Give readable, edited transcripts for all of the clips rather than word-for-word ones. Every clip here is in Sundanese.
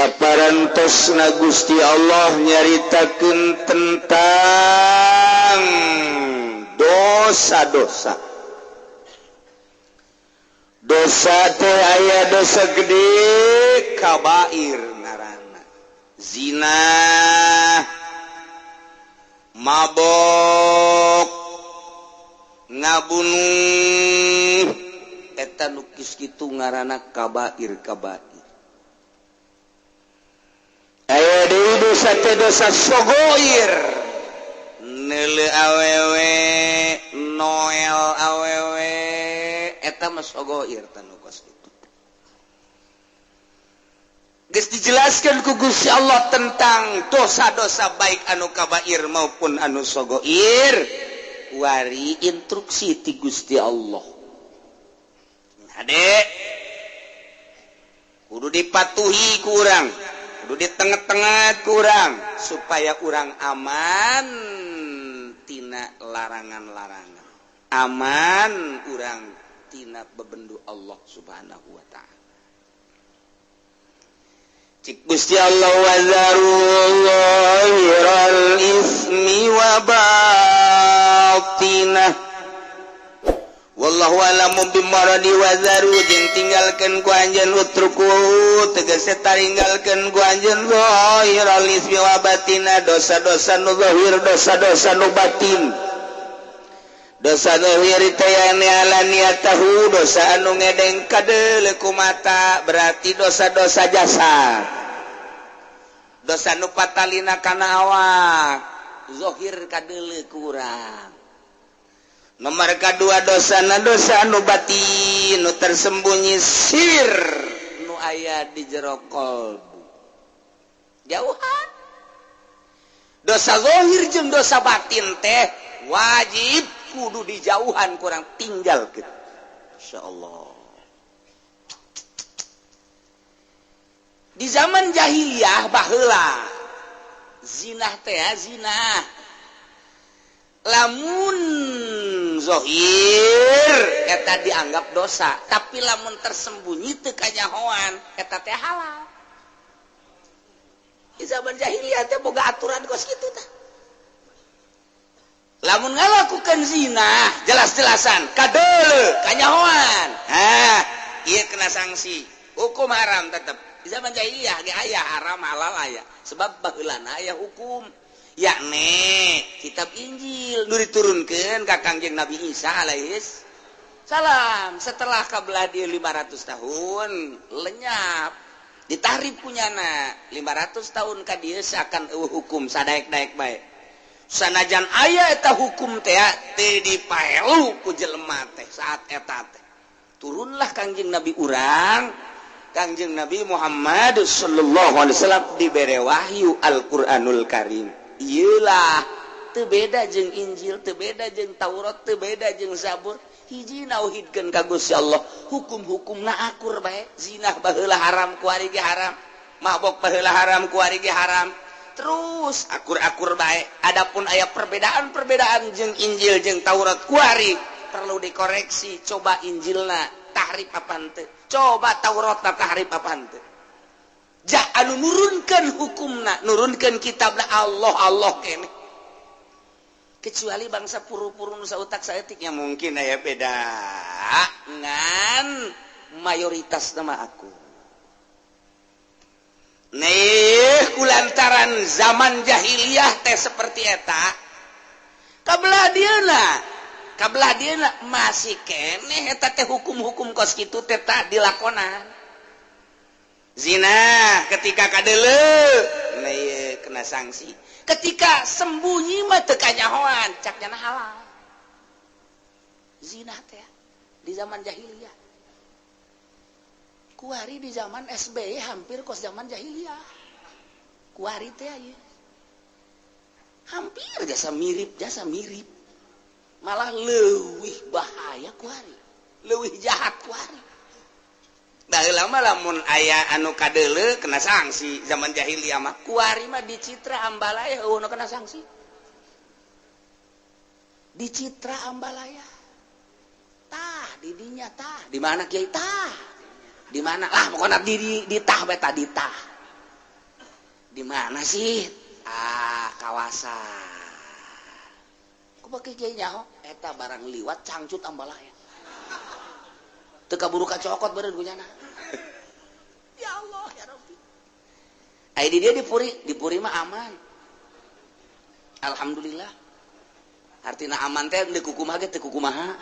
Saparantosna Gusti Allah nyaritakeun tentang dosa-dosa. Dosa teh aya dosa gede, kabair ngaranna. Zina, mabok, ngabunuh, eta nu kos kitu ngaranna kabair kabair. Aya deui dosa teh dosa sogoir, neuleu awewe, noel awewe, eta mah sogoir tanu kos kitu. Geus dijelaskan ku Gusti Allah tentang dosa-dosa, baik anu kabair maupun anu sogoir. Wari instruksi ti Gusti Allah, hade kudu dipatuhi ku urang, kudu di tengah-tengah ku urang supaya urang aman tina larangan-larangan, aman urang tina bebendu Allah Subhanahu wa Ta'ala. Cik Gusti Allah, وذروا ظاهر الإثم وباطنه والله أعلم بمراده. وذروا jeung tinggalkeun ku anjeun, اتركوا tegese taringgalkeun ku anjeun, ظاهر الإثم وباطنه dosa-dosa nu zahir, dosa-dosa nu batin. Dosa zahir teh علانيته, dosa anu ngedeng kadeuleu ku mata, berarti dosa-dosa jasa, dosa nu patalina kana awak, zahir kadeuleu ku urang. Nomor kedua, dosa na dosa anu batin, nu tersembunyi, sir, nu aya di jero kolbu. Jauhan dosa zahir jeung dosa batin teh wajib kudu dijauhan, kurang tinggal gitu. Insya Allah di zaman jahiliyah baheula, zinah teh zina lamun zohir eta dianggap dosa, tapi lamun tersembunyi teu kanyahoan, eta teh halal. Di zaman jahiliyah teh boga aturan kos kitu tah. Lamun ngalakukan zina jelas-jelasan kadeuleu kanyahoan, ha ieu kena sanksi hukum haram tetep. Di zaman jahiliyah ge aya haram halal aya, sebab baheulana aya hukum, yakni kitab Injil nu diturunkeun ka Kangjeng Nabi Isa alaihis salam. Setelah kabelah dia 500 tahun lenyap, ditahrif punyana. 500 tahun ka dieu seakan euweuh hukum, sadaek-daek bae. Sanajan aya eta hukum teh, teu dipaelu ku jelema teh. Saat eta teh turunlah Kangjeng Nabi urang, Kangjeng Nabi Muhammad sallallahu alaihi wasallam, dibere wahyu Al-Qur'anul Karim. Iyalah, teu beda jeung Injil, teu beda jeung Taurat, teu beda jeung Zabur, hiji, nauhidkeun ka Gusti Allah. Hukum-hukumna akur bae. Zina baheula haram, kuari ge haram. Mabok baheula haram, kuari ge haram. Terus akur-akur bae. Adapun aya perbedaan-perbedaan jeung Injil jeung Taurat kuari, perlu dikoreksi. Coba Injilna tahrif apa henteu, coba Tauratna tahrif apa henteu. Ja anu nurunkeun hukumna, nurunkeun kitabna, Allah Allah kene. Kecuali bangsa puru-puru nu sautak saeutik ya mungkin aya beda, ngan mayoritas nama aku nih kulantaran zaman jahiliyah teh seperti eta. Kabelah dieuna, kabelah dieuna masih keneh eta teh hukum-hukum kos kitu teh tak dilakonan. Zina ketika kadeuleu, nah ieu kena sanksi. Ketika sembunyi mah teu kanyahoan, cak nyana halal zina teh di zaman jahiliyah. Kuari di zaman SBY hampir kos zaman jahiliyah. Kuari teh aya hampir jasa mirip, jasa mirip, malah leuwih bahaya kuari, leuwih jahat kuari. Baheula mah lamun aya anu kadeuleu kena sanksi zaman jahiliyah mah. Kuari mah di Citra Ambalaya euweuh nu kena sanksi. Di Citra Ambalaya tah didinya tah di mana, kiai, tah di mana lah, pokoknya di tah beta di tah. Di mana sih? Ah, kawasan. Ku baki kiai nyaho eta barang liwat cangcut ambalaya. Teu kaburu kacokot beureun ku nyana. Ya Allah ya Rabbi. Ai di dia di Puri mah aman. Alhamdulillah. Artina aman teh deuk kumaha ge teu kumaha.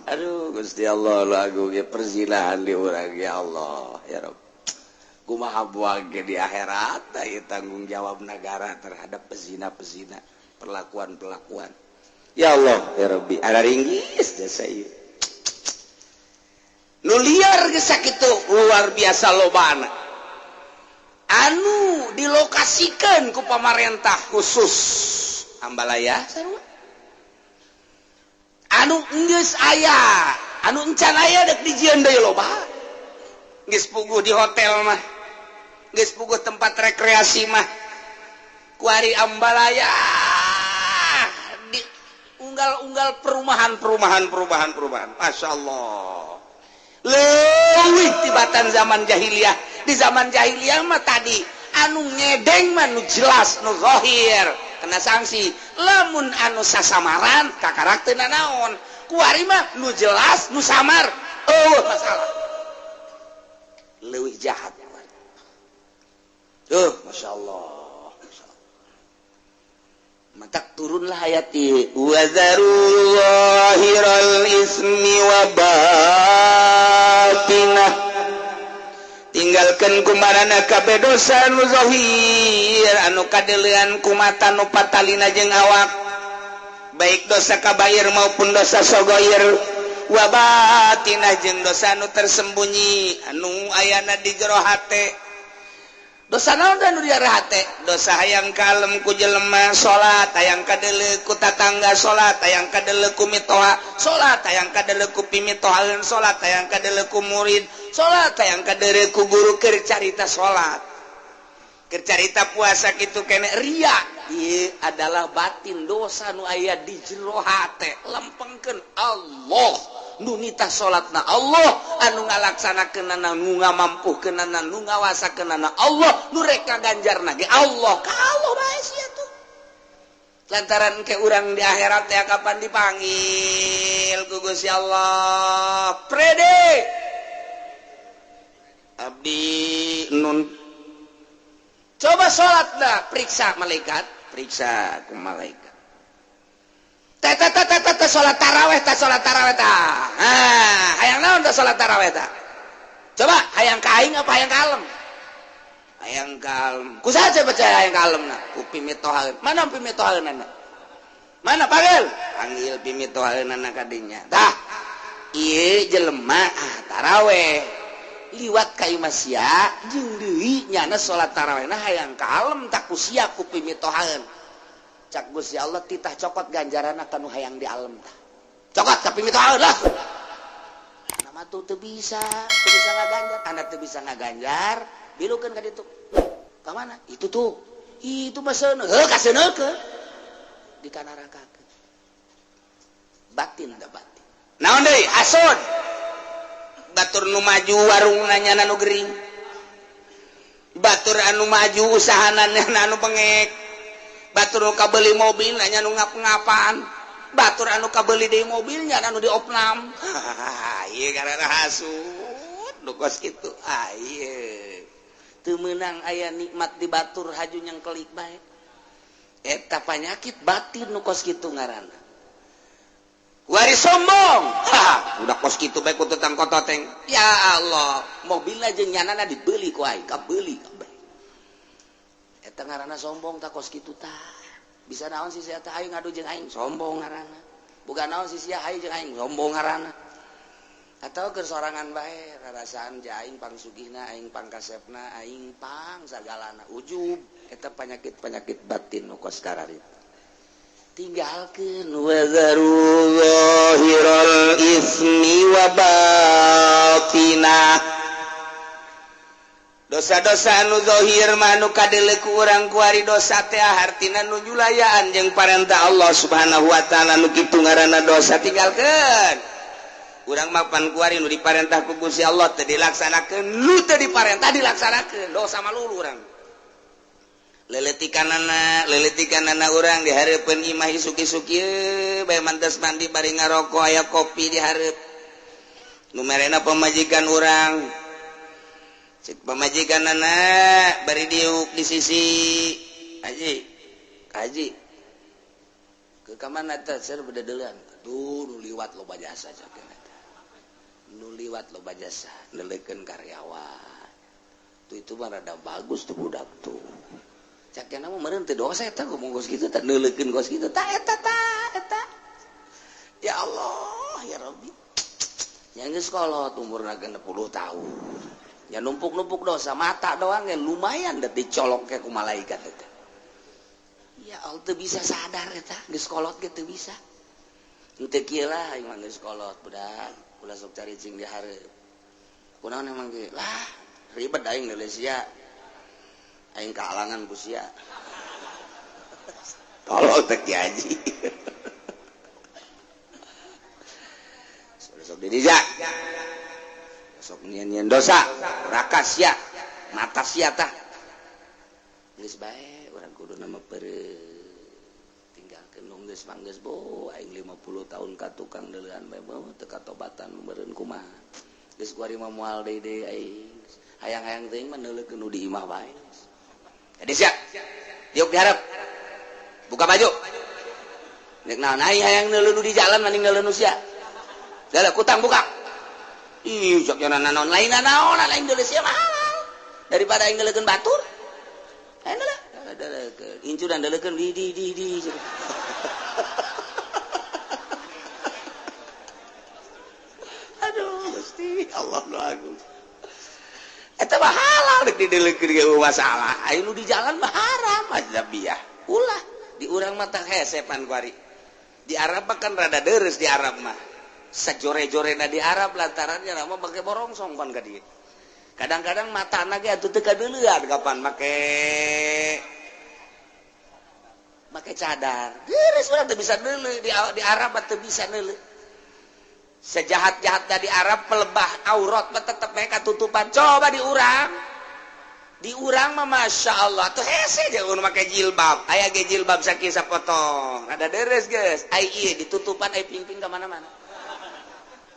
Aduh Gusti Allah lu agung ge perzinahan di urang ya Allah ya Rabb. Kumaha buang ge di akhirat ieu tanggung jawab negara terhadap pezina-pezina, perlakuan-perlakuan. Ya Allah ya Rabbi, ada ringgis jasa ieu. Nu liar geus sakitu luar biasa lobana. Anu dilokasikeun ku pamarentah khusus Ambalaya sarua. Anu geus aya, anu encan aya dek dijieun deui loba. Geus puguh di hotel mah. Geus puguh tempat rekreasi mah. Kuari Ambalaya di unggal-unggal perumahan. Masya Allah. Leuwih tibatan zaman jahiliyah. Di zaman jahiliyah mah tadi anu ngedeng mah nu jelas nu zahir kena sanksi. Lamun anu sasamaran kakarak teu nanaon. Kuari mah nu jelas nu samar eueuh masalah. Leuwih jahat. Masya Allah. Matak turunlah ayat ieu wazaru zahiral ismi wa batinah. Tinggalkeun kumarana kabeh dosa nu zahir anu kadeulean ku mata nu patalina jeung awak, baik dosa kabair maupun dosa sogoir, wa batinah jeung dosa anu tersembunyi anu ayana di jero hate. Dosa naon anu di jero hate? Dosa hayang kalem ku jelema salat, hayang kadeuleu ku tatangga salat, hayang kadeuleu ku mitoha salat, hayang kadeuleu ku pimitohaeun salat, hayang kadeuleu ku murid salat, hayang kadeuleu ku guru keur carita salat, keur carita puasa kitu kene ria. Ieu adalah batin dosa nu aya di jero hate. Lempengkeun Allah nu nitah salatna Allah, anu ngalaksanakeunana, nu ngamampuhkeunana, nu ngawasakeunana Allah, nu rek kaganjarna ge Allah. Ka Allah bae sia tuh. Lantaran ke urang di akhirat teh kapan dipanggil ku Gusti Allah. Prede abdi nun. Coba salatna periksa malaikat, periksa ku malaikat. Teta salat taraweh ta salat taraweh ta. Ah, hayang naon ta salat taraweh ta? Coba hayang ka aing apa hayang ka alem? Hayang ka alem. Ku saha percaya hayang ka alemna? Ku pimitohaeun. Mana pimitohaeunana? Mana panggil? Panggil pimitohaeunana ka dinya. Tah, ieu jelema ah taraweh. Liwat ka imah sia jeung deui nyana salat tarawehna hayang ka alem tak ku sia ku pimitohaeun. Cak Gusti Allah titah cokot ganjaran kanu hayang di alam tah. Cokot tapi mitohaeun lah. Nama tuh teu bisa ngaganjar. Anda teu bisa ngaganjar, bilukeun ka ditu. Ka mana? Itu tuh. Itu mah seuneu. Heuh ka seuneukeun. Di kanarakakeun. Batin da batin. Naon deui? Hasud. Batur nu maju warungna nyana nu gering. Batur anu maju usahana nyana anu bengek. Batur nu kabeli mobil nanya nu ngap-ngapan, batur anu kabeli deui mobilnya anu diopnam. Ieu karena hasud nu kos kitu. Ah ieu teu meunang aya nikmat di batur haju nyengkelik bae. Eta panyakit batin nu kos kitu ngaranna. Wari sombong. Ha, udah kos kitu bae ku tetang kototeng. Ya Allah, mobilna jeung nyanana dibeli ku aing, kabeuli kabeh. Eta ngaranna sombong tak kos kitu tah. Bisa naon sih sia teh aing ngadu jeung aing sombong ngaranna. Boga naon sih sia aing jeung aing sombong ngaranna. Atau keur sorangan bae rarasaan ja aing pangsugihna, aing pangkasepna, aing pang sagalana ujub. Eta penyakit-penyakit batin nu kos kararitu. Tinggalkeun wazaru zahiral ismi wa batinah. Dosa-dosa anu zahir mah anu kadeuleu ku urang kuari dosa teh hartina nu nyulayaan jeung parentah Allah Subhanahu wa taala nu kitu ngaranna dosa tinggalkeun. Urang mah pan kuari nu diparentah ku Gusti Allah teu dilaksanakeun, nu teu diparentah dilaksanakeun, dosa malulu urang. Leletikanana urang di hareupeun imah isuk-isuk ieu bae mantas mandi bari ngarokok aya kopi di hareup. Nu merena pamajikan urang. Cek pamajikanana bari diuk di sisi haji. Haji. Ke ka mana teh ser bededeulan. Aduh nu liwat loba jasa cek. Nu liwat loba jasa neuleukeun karyawan. Tuh itu mah rada bagus tuh budak tuh. Cak nya mah meureun teu dosa eta ngomong kos kitu teh neuleukeun kos kitu tah eta tah eta. Ya Allah ya Rabbi. Nya geus kolot umurna 60 tahun. Nya numpuk-numpuk dosa mata doang ge lumayan da dicolok ke ku malaikat eta. Ya Allah teu bisa sadar eta geus kolot ge teu bisa. Henteu kieu lah aing mah geus kolot budak. Ulah sok cari cing di hareup. Kunaon emang ge? Lah, ribet aing Malaysia. Aing kahalangan ku sia. Tolol teh Ki Haji. Sok di dija. Sok nyian-nyian dosa, rakas sia, mata sia tah. Geus bae urang kudu nama peureum. Tinggalkeun nu geus manggeus bo aing 50 tahun ka tukang deuleuan bae beuh teu katobatan meureun kumaha. Geus kuari mah moal deui deui aing. Hayang-hayang teuing mah neuleukeun nu di imah bae. Jadi siap. Diuk diharap. Buka baju. Nek naon aing hayang neuleuh nu di jalan mending neuleuh nu sia. Dalah kutang buka. Ih, sok nya naon lain naon lain deuleuh sia mah halal. Daripada aing neuleukeun batur. Aing deuleuh. Deuleukeun. Incu dan deuleukeun di. Aduh, Gusti Allah nu agung. Eta mah halal rek dideuleukeun ge masalah. Aing nu di jalan mah haram ajabiah. Ulah di urang mah tah hese pan kuari. Di Arab mah kan rada deres di Arab mah. Sajore-jorena di Arab lantarannya mah make borongsong pan ka dieu. Kadang-kadang matana ge atuh teu kadeuleuan kapan make cadar. Deres urang teu bisa deuleu di Arab mah teu bisa deuleu. Sejahat-jahatnya di Arab pelebah aurat mah tetep mereka tutupan. Coba di urang mah masya Allah tuh hese jeung make jilbab. Aya ge jilbab sakieu sapotong. Rada deres geus. Ai ieu ditutupan ai pingping ka mana-mana.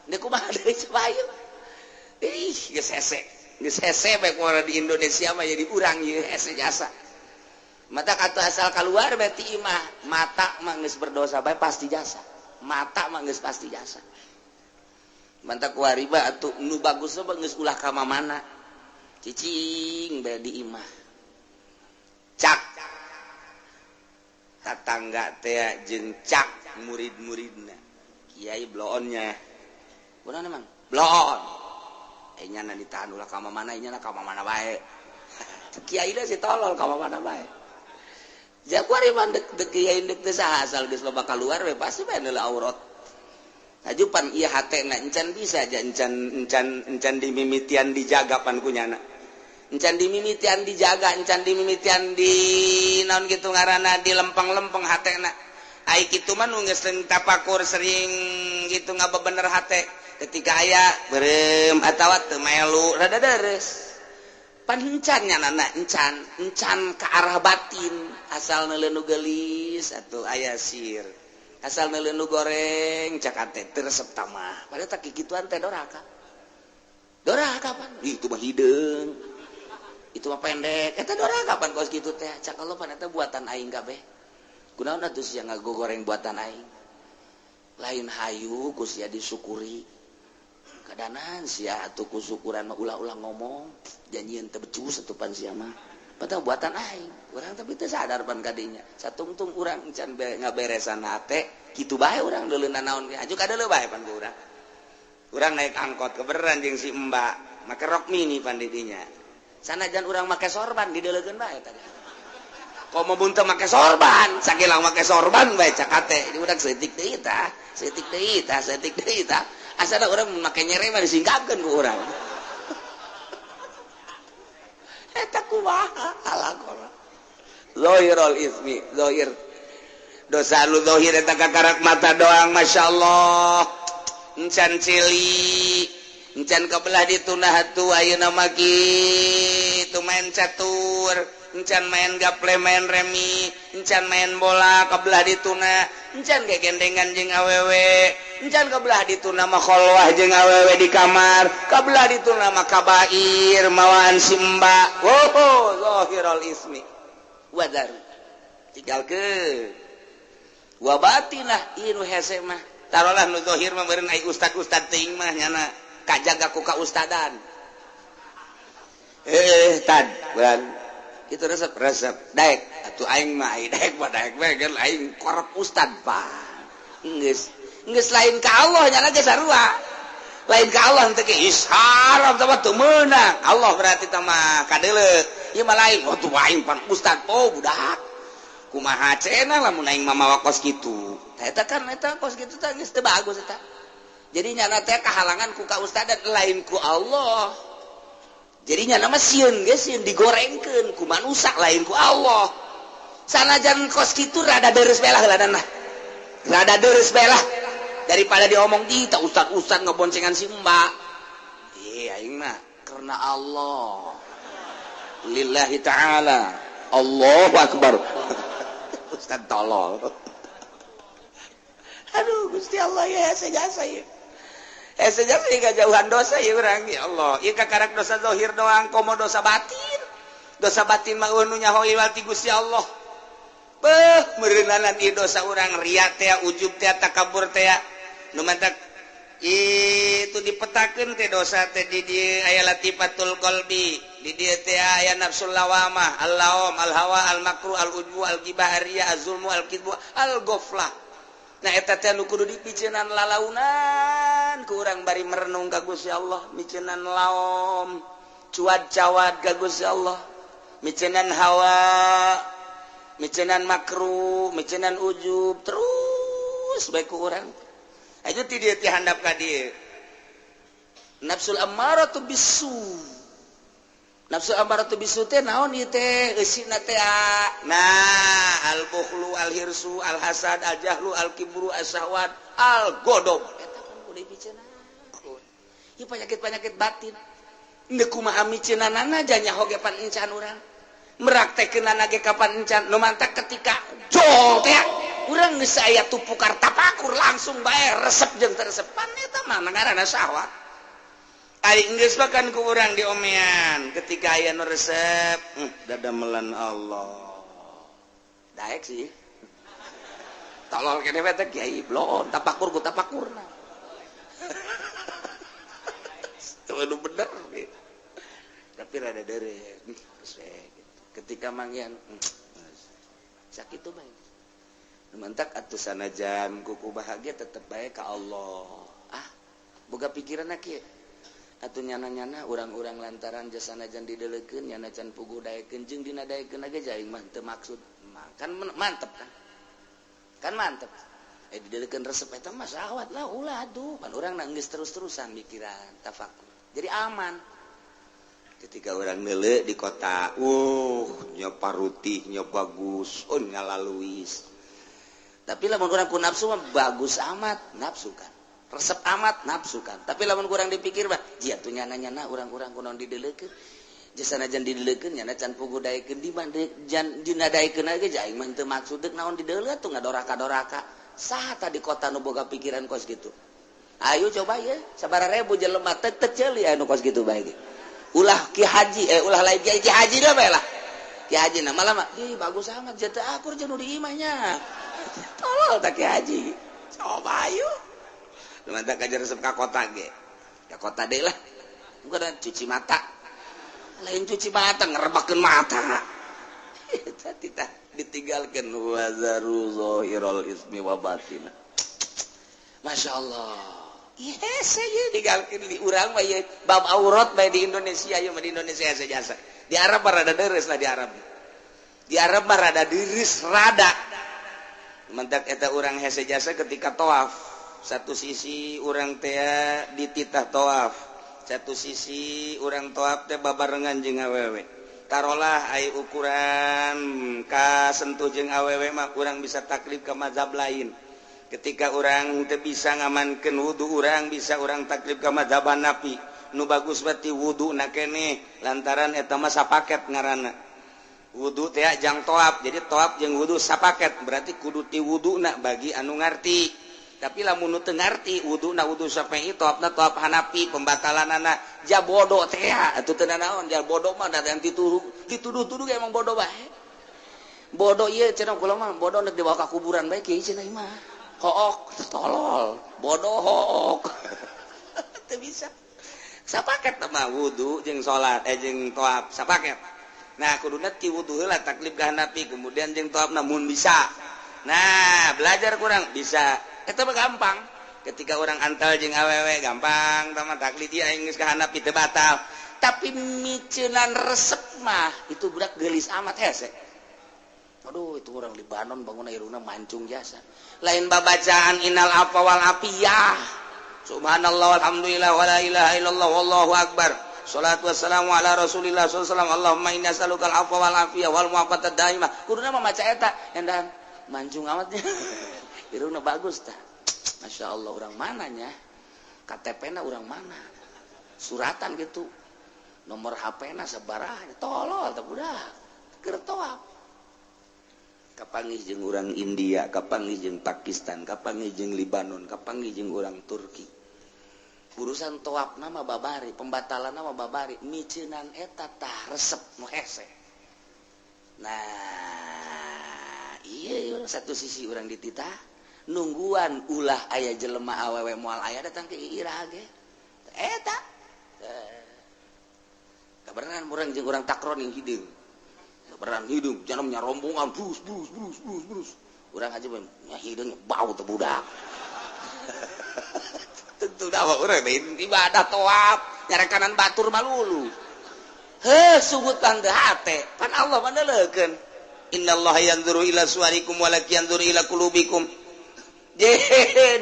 Deuk kumaha deui coba ieu. Ih, geus hese. Geus hese bae kumaha di Indonesia mah jadi urang ieu hese jasa. Mata kata asal keluar berarti imah mata mah geus berdosa bae pasti jasa. Mata mah geus pasti jasa. Mantap kuari mah atuh nu bagus mah geus ulah ka mana. Cicing bae di imah. Cak tatangga teh jeung cak murid-muridna. Kiai bloonnya. Kunaon emang? Bloon. Nya na ditahan ulah ka mana, nya na ka mana bae. Kiai da si tolol ka mana bae. Jakuari mah dek kiai dek teh saha asal geus loba kaluar we pasti bae neuleuh aurat. Hajupan ieu hatena encan bisa aja encan dimimitian dijaga pan kunyana. Encan dimimitian dijaga, encan dimimitian di naon kitu ngaranna di lempeng-lempeng hatena. Ai kitu mah nu geus sering tapakur sering gitu ngabebener hate. Ketika aya berem atawa teu melu rada deres. Pan encan nya nana encan ke arah batin asal neuleuh nu geulis atuh aya sir. Asal neuleuh nu goreng cak teh teu resep tamah. Padahal tak kikituan teh doraka. Doraka pan. Ih, itu mah hideung. Itu mah pendek. Eta doraka pan kos kitu teh. Cak Allah pan eta buatan aing kabeh. Kunaon atuh sia ngagoreng buatan aing. Lain hayu ku sia disyukuri. Kadanan sia atuh ku syukuran mah ulah-ulah ngomong. Janjieun teu becus atuh pan sia mah. Padahal buatan aing, urang tapi teu sadar pan kadinya. Satungtung urang encan ngaberesan hate, kitu bae urang deuleuh naon ge. Aju kadeuleuh bae pan ku urang. Urang naik angkot keberan jeung si Mbak, make rok mini pan di dinya. Sanajan urang make sorban dideuleukeun bae tadi. Komo mun teu make sorban, sakilang make sorban bae cak hate. Di urang seutik deui tah, seutik deui tah, seutik deui tah. Asana urang make nyere mah disingkapkeun ku urang. Eta kumaha alakona. Zahirul ismi, zahir. Dosa lu zahir eta kakarak mata doang, masyaallah. Encan celi, encan kebelah dituna atuh ayeuna mah kitu main catur, encan main gaple, main remi, encan main bola kebelah dituna, encan gegendengan jeung awewe, encan kebelah dituna mah kholwah jeung awewe di kamar, kebelah dituna mah kabair mawaan simba. Oh, zahirul ismi wadar tinggalkeun wa batinah ieu nu hese mah. Tarolah nu zahir mah meureun ai ustad-ustad teuing mah nyana kajaga ku kaustadan. Eh, tad bulan itu resep resep daek atuh aing mah, ai daek mah daek we kan aing korep ustad pak. Geus geus lain ka Allah nyana ge sarua, lain ka Allah teh ge haram teh mah teu meunang Allah, berarti teh mah kadeuleu ieu mah lain. Oh, tuh aing pan ustad. Oh, budak kumaha cenah lamun aing mah mawa kos kitu. Tah eta kan eta kos kitu teh geus teu bagus eta. Jadi nyana teh kahalangan ku kaustadan, lain ku Allah. Jadi nyana mah sieun ge sieun digorengkeun ku manusia, lain ku Allah. Sanajan kos kitu rada deres belah heula nah, rada deres belah daripada diomong di tak ustad-ustad ngeboncengan si mbak. Iya, aing mah karena Allah, lillahi ta'ala. Allahu akbar. Ustad tolol. Aduh Gusti Allah ya, hese jasa ya, hese jasa ya, jauhan dosa ya urang. Ya Allah, ieu kakarak dosa zahir doang, komo dosa batin. Dosa batin mah nu nyaho iwal ti Gusti Allah. Beuh, meureunanan ieu dosa urang, riya teh, ujub teh, takabur teh. Nu mantak itu dipetakeun teh dosa teh di dieu aya latifatul qalbi, di dieu teh aya nafsul lawamah, al-laum, al-hawa, al-makru, al-ujbu, al-ghibah, ar-riya, az-zulmu, al-kidbu, al-ghaflah. Nah, eta teh nu kudu dipiceunan lalaunan ku urang bari merenung ka Gusti Allah, miceunan laom, cuad-cawad ka Gusti Allah, miceunan hawa, miceunan makru, miceunan ujub, terus bae ku urang. Aja ti dieu ti handap ka dieu. Nafsul ammaratu bisu. Nafsu ammaratu bisu teh naon ieu teh? Eusina teh. Nah, al bukhlu, al hirsu, al hasad, al jahlu, al kibru, as syahwat, al godob. Eta kan kudu dipiceunan. Ieu penyakit-penyakit batin. Ndeu kumaha miceunanana nyaho ge pan encan urang. Meraktekeunana ge kapan encan. Nu mantak ketika jol teh urang geus aya tupukar tapakur langsung bae resep jeung teresepan eta mah ngaranna syahwat. Ari geus mah kan ku urang diomean ketika aya nu resep, dadamelan Allah. Daek sih. Tolol kene we teh kiai blon tapakur ku tapakurna. Itu bener gitu. Tapi rada dere gitu. Ketika manggihan sakit tuh bae. Mantak atuh sanajan kuku bahagia tetep bae ka Allah. Ah, boga pikiran kieu. Atuh nyana-nyana urang-urang lantaran jasanajan dideulekeun nyana can puguh daekeun jeung dina daekeun ge aing mah teu maksud. Kan mantep kan? Kan mantep. Eh, dideulekeun resep eta mah syahwat lah ulah atuh. Pan urang geus terus-terusan mikiran tafakur. Jadi aman. Ketika orang neuleuh di kota, nya parutihnya bagus, oh ngalaluis. Tapi lamun urang ku nafsu mah bagus amat, nafsu kan. Resep amat, nafsu kan. Tapi lamun kurang dipikir mah, jia tuh nyana-nyana urang-urang kunaon dideulekeun. Jasanajan dideulekeun nyana can puguh daekeun di mana jan dina daekeun ge aing mah teu maksud deuk naon dideuleut tuh ngadoraka-doraka. Saha tah di kota nu boga pikiran kos kitu? Ayo coba ya, sabaraha ribu jelema teu teu ceuli anu kos kitu bae ge. Ulah ki haji, ulah lain ki haji dah bae lah. Ki haji na malah mah, ih bagus amat jatuh akur jeung nu di imahnya. Tolol tak ki haji. Coba ayo. Mantap kajar resep ka kota ge. Ka kota deui lah. Bukan cuci mata. Lain cuci mata ngerebakeun mata. Eta titah ditinggalkeun wazaru zahirul ismi wa batina. Masya Allah. Yes, saya digalkeun di urang mah ieu bab aurat bae di Indonesia ieu mah, di Indonesia jasa. Di Arab mah rada deres lah di Arab. Di Arab mah rada deres rada. Mentak eta urang hese jasa ketika tawaf. Satu sisi urang teh dititah tawaf. Satu sisi urang tawaf teh babarengan jeung awewe. Tarolah ai ukuran ka sentuh jeung awewe mah urang bisa taklid ke mazhab lain. Ketika urang teu bisa ngamankeun wudu, urang bisa urang taklid ka madzhab Hanafi. Nu bagus berarti wudu na keneh, lantaran eta mah sapaket ngaranna. Wudu teh jang toab, jadi toab jeung wudu sapaket, berarti kudu ti wuduna bagi anu ngarti. Tapi lamun nu teu ngarti, wuduna wudu Syafi'i, toabna toab Hanafi, pembatalanana ja bodoh teh atuh teu naon. Ja bodoh mah da dituduh dituduh-tuduh emang bodoh bae. Bodoh ieu cenah kula mah, bodoh nek dibawa ka kuburan bae kieu cenah mah. Hook, tolol, bodoh hook. Teu bisa. Sapaket mah wudu jeung salat, eh, jeung toab sapaket. Nah, kuduna ti wudu heula taklid ka Hanafi, kemudian jeung toab namun bisa. Nah, belajar kurang bisa. Eta mah gampang. Ketika orang antal jeung awewe gampang, tama taklid ieu aing geus ka Hanafi teu batal. Tapi miceunan resep mah itu budak geulis amat hese. Aduh, itu orang Libanon bangun irungna mancung jasa. Lain babacaan innal afwa wal afiyah. Subhanallah, alhamdulillah, wala ilaha illallah, wallahu akbar. Salatu wassalamu ala Rasulillah sallallahu alaihi wasallam. Allahumma inni as'aluka al-afwa wal afiyah wal mu'afata daimah. Kuduna mah maca eta, endan mancung amatnya. Irungna bagus tah. Masya Allah, orang mananya? KTP na orang mana? Suratan gitu. Nomor HP na sabaraha? Tolol tah budak. Keur toab. Kapanggih jeung urang India, kapanggih jeung Pakistan, kapanggih jeung Libanon, kapanggih jeung urang Turki. Urusan toab nama babari, pembatalan nama babari, miceunan eta tah resep nu hese. Nah, iya satu sisi orang dititah nungguan ulah aya jelema awewe moal aya datang ke ira ge. Eta. Kabeneran urang jeung urang takron yang hideung. Kabeneran hideung, jangan rombongan brus brus brus brus brus. Urang aja nya hideung bau teh budak. Tentu dah urang ibadah toab nyarekanan batur malulu. Heh, sugut teu hate, pan Allah mah neuleukeun. Innallaha yanzuru ila suwarikum walakin yanzuru ila qulubikum. Je,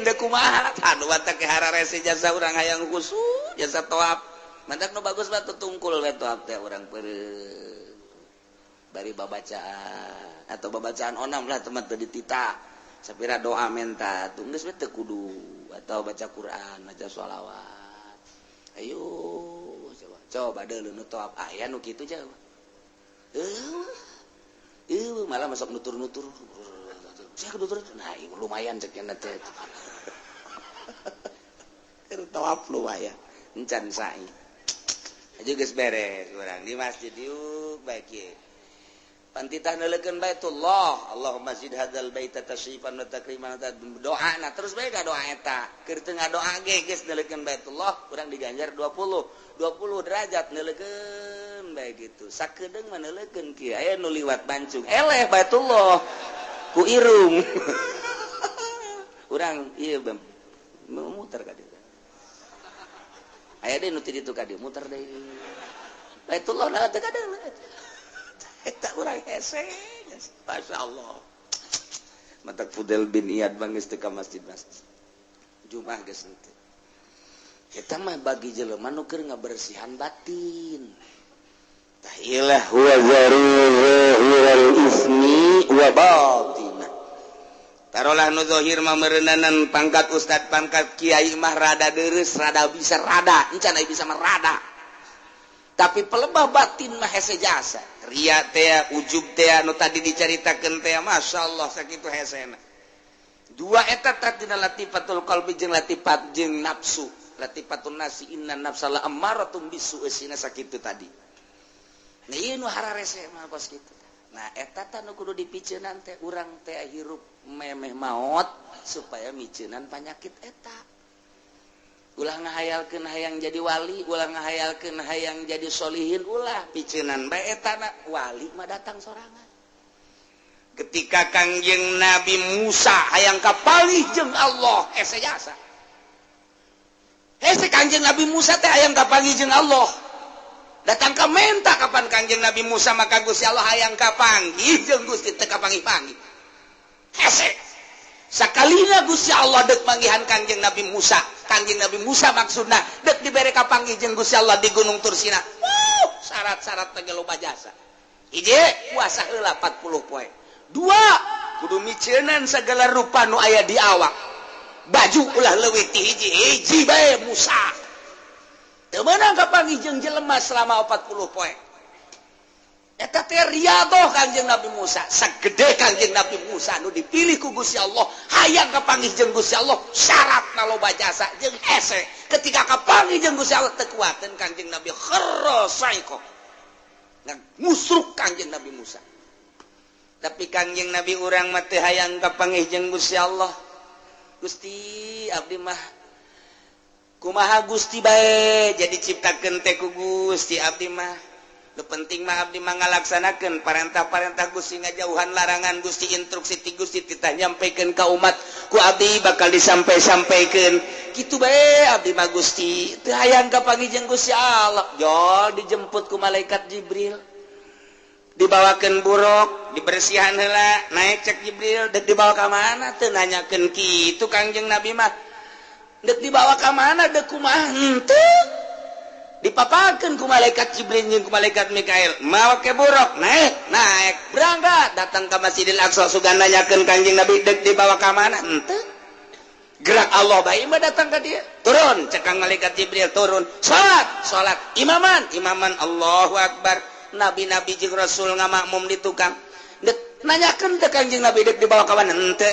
deuk kumaha? Anu batak hararese jasa urang hayang khusyuk jasa toab. Mantak nu bagus mah tungkul we toab teh urang peureum. Bari babacaan atau babacaan onam lah teman teu ditita. Sapira doa menta tuh geus we teu kudu atau baca Quran, baca sholawat. Ayo coba coba deuleu nu toab aya nu kitu jauh. Malah masuk nutur-nutur. Saya nutur, nah lumayan cek teh. Tawaf lumayan. Encan sa'i. Aja geus beres urang di masjid yuk baik ye. Pantitah neuleukeun Baitullah, Allahumma zid hadzal baita tasyrifan wa takriman, doa na terus bae ka doa eta. Keur teu ngadoa ge geus neuleukeun Baitullah, urang diganjar 20 20 derajat neuleukeun bae gitu. Sakedeung mah neuleukeun kieu aya nu liwat bancung. Eleh Baitullah ku irung. Urang ieu muter ka dieu. Aya deui nu ti ditu ka dieu muter deui. Baitullah na teu kadeuleu. Eta urang hese. Masya Allah. Matak Fudel bin Iyad bangis teu ka masjid-masjid. Jumat geus henteu. Eta mah bagi jelema nu keur ngabersihan batin. Tah ilah huwa zahiral ismi wa batinah. Tarolah nu zahir mah meureunanan pangkat ustad, pangkat kiai mah rada deureuss, rada bisa rada, encan aya bisa mah rada. Tapi pelebah batin mah hese jasa. Ria teh, ujub teh nu tadi dicaritakeun teh, masyaallah sakitu hesena. Dua eta teh dina latifatul qalbi jeung latifat jeung nafsu. Latifatun nafsi inna nafsa la ammaratum bisu eusina sakitu tadi. Nah ieu nu hararese mah kos kitu. Nah eta teh nu kudu dipiceunan teh urang teh hirup memeh maot supaya miceunan panyakit eta. Ulah ngahayalkeun hayang jadi wali, ulah ngahayalkeun hayang jadi solihin, ulah piceunan bae eta na wali mah datang sorangan. Ketika Kangjeng Nabi Musa hayang kapanggih jeung Allah, hese jasa. Hese Kangjeng Nabi Musa teh hayang kapanggih jeung Allah. Datang ka menta kapan Kangjeng Nabi Musa maka Gusti Allah hayang kapanggih jeung Gusti teu kapanggih-panggih. Hese. Sakalina Gusti Allah dek manggihan Kangjeng Nabi Musa. Kangjeng Nabi Musa maksudna dek dibere kapanggih jeung Gusti Allah di Gunung Tursina. Wuh, syarat-syarat teh loba jasa. Hiji, puasa heula 40 poe. Dua, Kudu miceunan segala rupa nu aya di awak. Baju ulah leuwih ti hiji, hiji bae Musa. Teu meunang kapanggih jeung jelema selama 40 poe. Eta teh riyadoh Kangjeng Nabi Musa. Sagede Kangjeng Nabi Musa nu dipilih ku Gusti Allah, hayang kapanggih jeung Gusti Allah, syaratna loba jasa jeung hese. Ketika kapanggih jeung Gusti Allah teu kuateun Kangjeng Nabi kharra saiko. Ngusruk Kangjeng Nabi Musa. Tapi Kangjeng Nabi urang mah teu hayang kapanggih jeung Gusti Allah. Gusti abdi mah kumaha Gusti bae jadi ciptakeun teh ku Gusti abdi mah. Nu penting mah abdi mah ngalaksanakeun parentah-parentah Gusti, ngajauhan larangan Gusti, instruksi ti Gusti titah nyampekeun ka umat ku abdi bakal disampai-sampaikeun. Kitu bae abdi mah Gusti, teu hayang kapanggih jeung Gusti Allah. Jol dijemput ku malaikat Jibril. Dibawakeun buruk, dibersihan heula, naik cek Jibril, dek dibawa ka mana teu nanyakeun kitu Kangjeng Nabi mah. Dek dibawa ka mana dek kumaha henteu. Dipapakeun ku malaikat Jibril jeung ku malaikat Mikail, mawa ke buruk, naik, naik, berangkat datang ka Masjidil Aqsa sugan nanyakeun Kangjeng Nabi dek dibawa ka mana henteu. Gerak Allah bae mah datang ka dia. Turun cek kang malaikat Jibril turun, salat, salat, imaman, imaman Allahu Akbar. Nabi-nabi jeung Rasul ngamakmum di tukang. Dek nanyakeun teh Kangjeng Nabi dek dibawa ka mana henteu.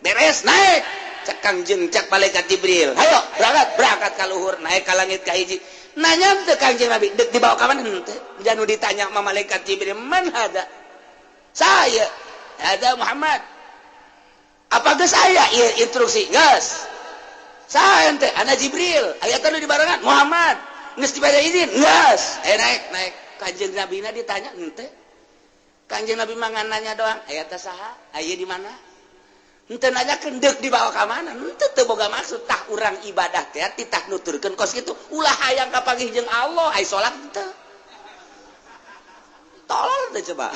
Beres naik cek Kangjeng cek malaikat Jibril. Hayo berangkat, berangkat ka luhur, naik ka langit ka hiji. Nanya teh Kangjeng Nabi dek dibawa ka mana henteu. Janu ditanya sama malaikat Jibril, "Man hada?" Saya, hada Muhammad. Apa geus aya ieu instruksi? Geus. Saya teh ana Jibril, aya teh nu dibarengan Muhammad. Geus dibere izin? Geus. Naik, naik. Kangjeng Nabi na ditanya henteu. Kangjeng Nabi mah ngan nanya doang, aya teh saha? Aya di mana? Henteu nanyakeun deuk dibawa ka mana? Henteu teu boga maksud tah urang ibadah teh titah nuturkeun kos kitu. Ulah hayang kapanggih jeung Allah, ai salat henteu. Tolol teh coba.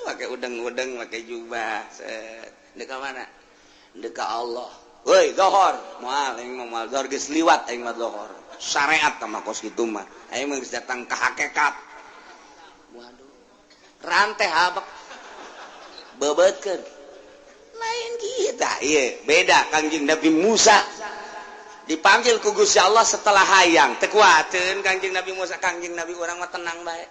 Make udeng-udeng, make jubah. Set. Deuk ka mana? Deuk ka Allah. Woi, zohor. Moal aing mah moal zohor geus liwat aing mah zohor. Syariat mah kos kitu mah. Aing mah geus datang ka hakikat. Waduh. Rantai habek. Bebeutkeun. Lain kita, iya, beda Kangjeng Nabi Musa. Dipanggil ku Gusti Allah setelah hayang. Teu kuateun Kangjeng Nabi Musa, Kangjeng Nabi urang mah tenang bae.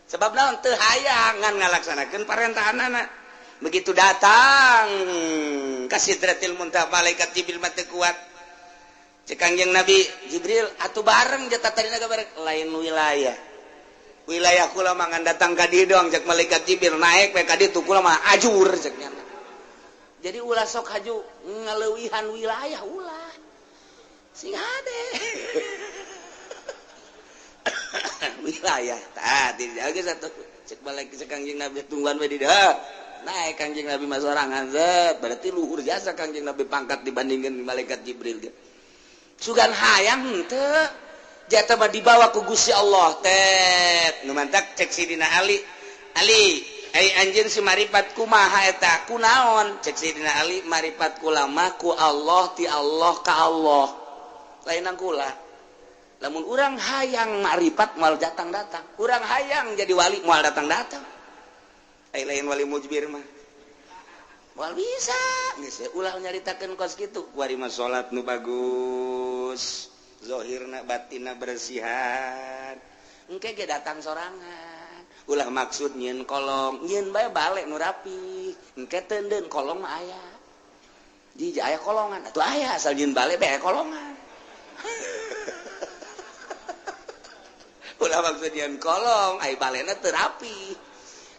Sebab naon teu hayang ngan ngalaksanakeun parentahanana. Begitu datang ka Sidratil Muntaha malaikat Jibril mah teu kuat. Cek Kangjeng Nabi Jibril atuh bareng jatah tadina bareng lain wilayah. Wilayah kula mah ngan datang ka dieu doang cek malaikat Jibril naik we ka ditu kula mah ajur cek nya. Jadi ulah sok haju ngaleuwihan wilayah ulah. Sing hade. Wilayah tah dijaga satu cek balik cek Kangjeng Nabi tungguan we di dieu. Naik Kangjeng Nabi mah sorangan zet berarti luhur jasa Kangjeng Nabi pangkat dibandingkeun malaikat Jibril ge. Sugan hayang henteu jatah mah dibawa ku Gusti Allah tet nu mantak cek Sidina Ali. Ali ai anjeun si maripat kumaha eta kunaon cek Sidina Ali maripat kula mah ku Allah ti Allah ka Allah lain kula. Lamun urang hayang maripat moal datang-datang, urang hayang jadi wali moal datang-datang. Ai lain wali mujbir mah moal bisa geus ulah nyaritakeun kos kitu. Kuari mah salat nu bagus, zahirna batinna bersihan, engke ge datang sorangan. Ulah maksud nyieun kolong, nyieun bae balik nu rapi, engke teundeun kolong mah aya. Di aya kolongan atuh aya asal nyieun balik bae kolongan. Ulah maksud nyieun kolong, ai balena teu rapi.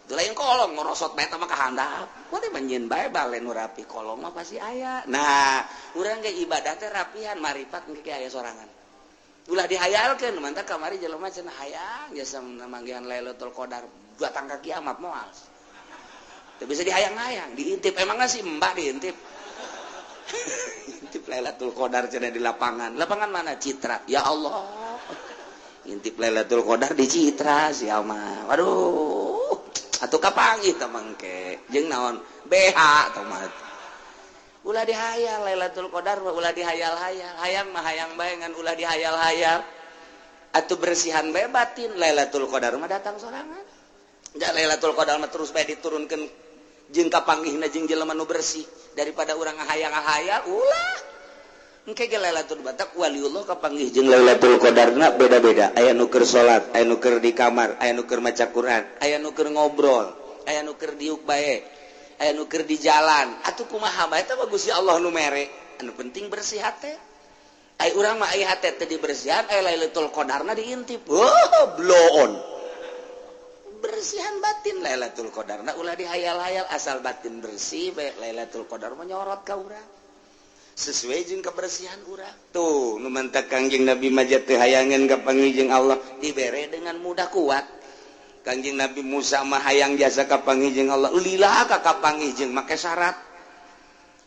Itu lain kolong ngorosot bae teh mah ka handap. Kuari mah nyieun bae bale nu rapi, kolong mah pasti aya. Nah, urang ge ibadah teh rapihan, maripat engke ge aya sorangan. Ulah dihayalkeun, mantap kamari jelema cenah hayang jasa manggihan Lailatul Qadar datang ka kiamat moal. Teu bisa dihayang-hayang, diintip emangna si Mbak diintip. Intip Lailatul Qadar cenah di lapangan. Lapangan mana? Citra. Ya Allah. Intip Lailatul Qadar di Citra sia mah. Waduh. Atuh kapanggih teh mangke. Jeung naon? BH teh mah. Ulah dihayal Lailatul Qadar mah ulah dihayal-hayal. Hayang mah hayang bae ngan ulah dihayal-hayal. Atuh bersihan bae batin Lailatul Qadar mah datang sorangan. Ja Lailatul Qadar mah terus bae diturunkeun Jeung kapanggihna jeung jelema nu bersih daripada urang ngahayang-ngahayal ulah. Engke ge Lailatul Batak waliullah kapanggih jeung Lailatul Qadarna beda-beda. Aya nu keur salat, aya nu keur di kamar, aya nu keur maca Quran, aya nu keur ngobrol, aya nu keur diuk bae, aya nu keur di jalan. Atuh kumaha bae eta mah Gusti Allah nu mere. Anu penting bersih hate. Ai urang mah aya hate teh dibersihan, aya Lailatul Qadarna diintip. Oh, bloon. Bersihan batin Lailatul Qadarna ulah dihayal-hayal, asal batin bersih bae Lailatul Qadar menyorot ka urang. Sesuai jeung kebersihan urang. Tuh, nu mantak Kangjeng Nabi majat teu hayangeun kapanggih jeung Allah dibere dengan mudah kuat. Kangjeng Nabi Musa mah hayang jasa kapanggih jeung Allah, lila ka kapanggih jeung make syarat.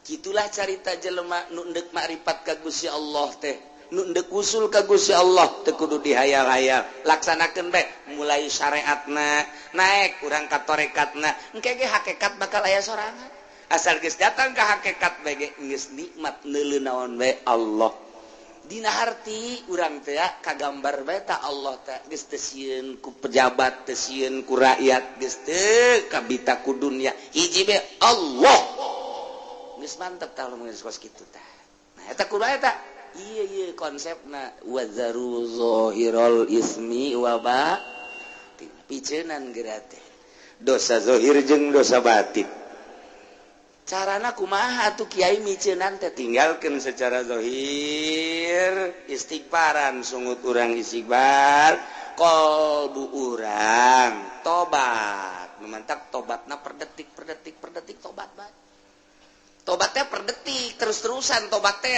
Kitulah carita jelema nu endek makrifat ka Gusti Allah teh, nu endek usul ka Gusti Allah teu kudu dihayal-hayal, laksanakeun bae mulai syariatna naik urang ka tarekatna, engke ge hakikat bakal aya sorangan. Asal geus datang ka hakikat bae ge geus nikmat neuleu naon bae Allah. Dina harti urang teh kagambar bae ta Allah teh geus teu sieun ku pejabat, teu sieun ku rakyat, geus teu kabita ku dunya, hiji bae Allah. Geus mantep tah lamun geus kos kitu tah. Nah eta kudu eta. Iya iya konsepna wazaru zahirul ismi wa batin. Piceunan geura teh. Dosa zahir jeung dosa batin. Carana kumaha atuh kiai miceunan teh tinggalkeun secara zahir, istighfaran sungut urang istighfar, qalbu urang tobat. Memantak tobatna per detik per detik per detik tobat bae. Tobatnya per detik terus-terusan tobat teh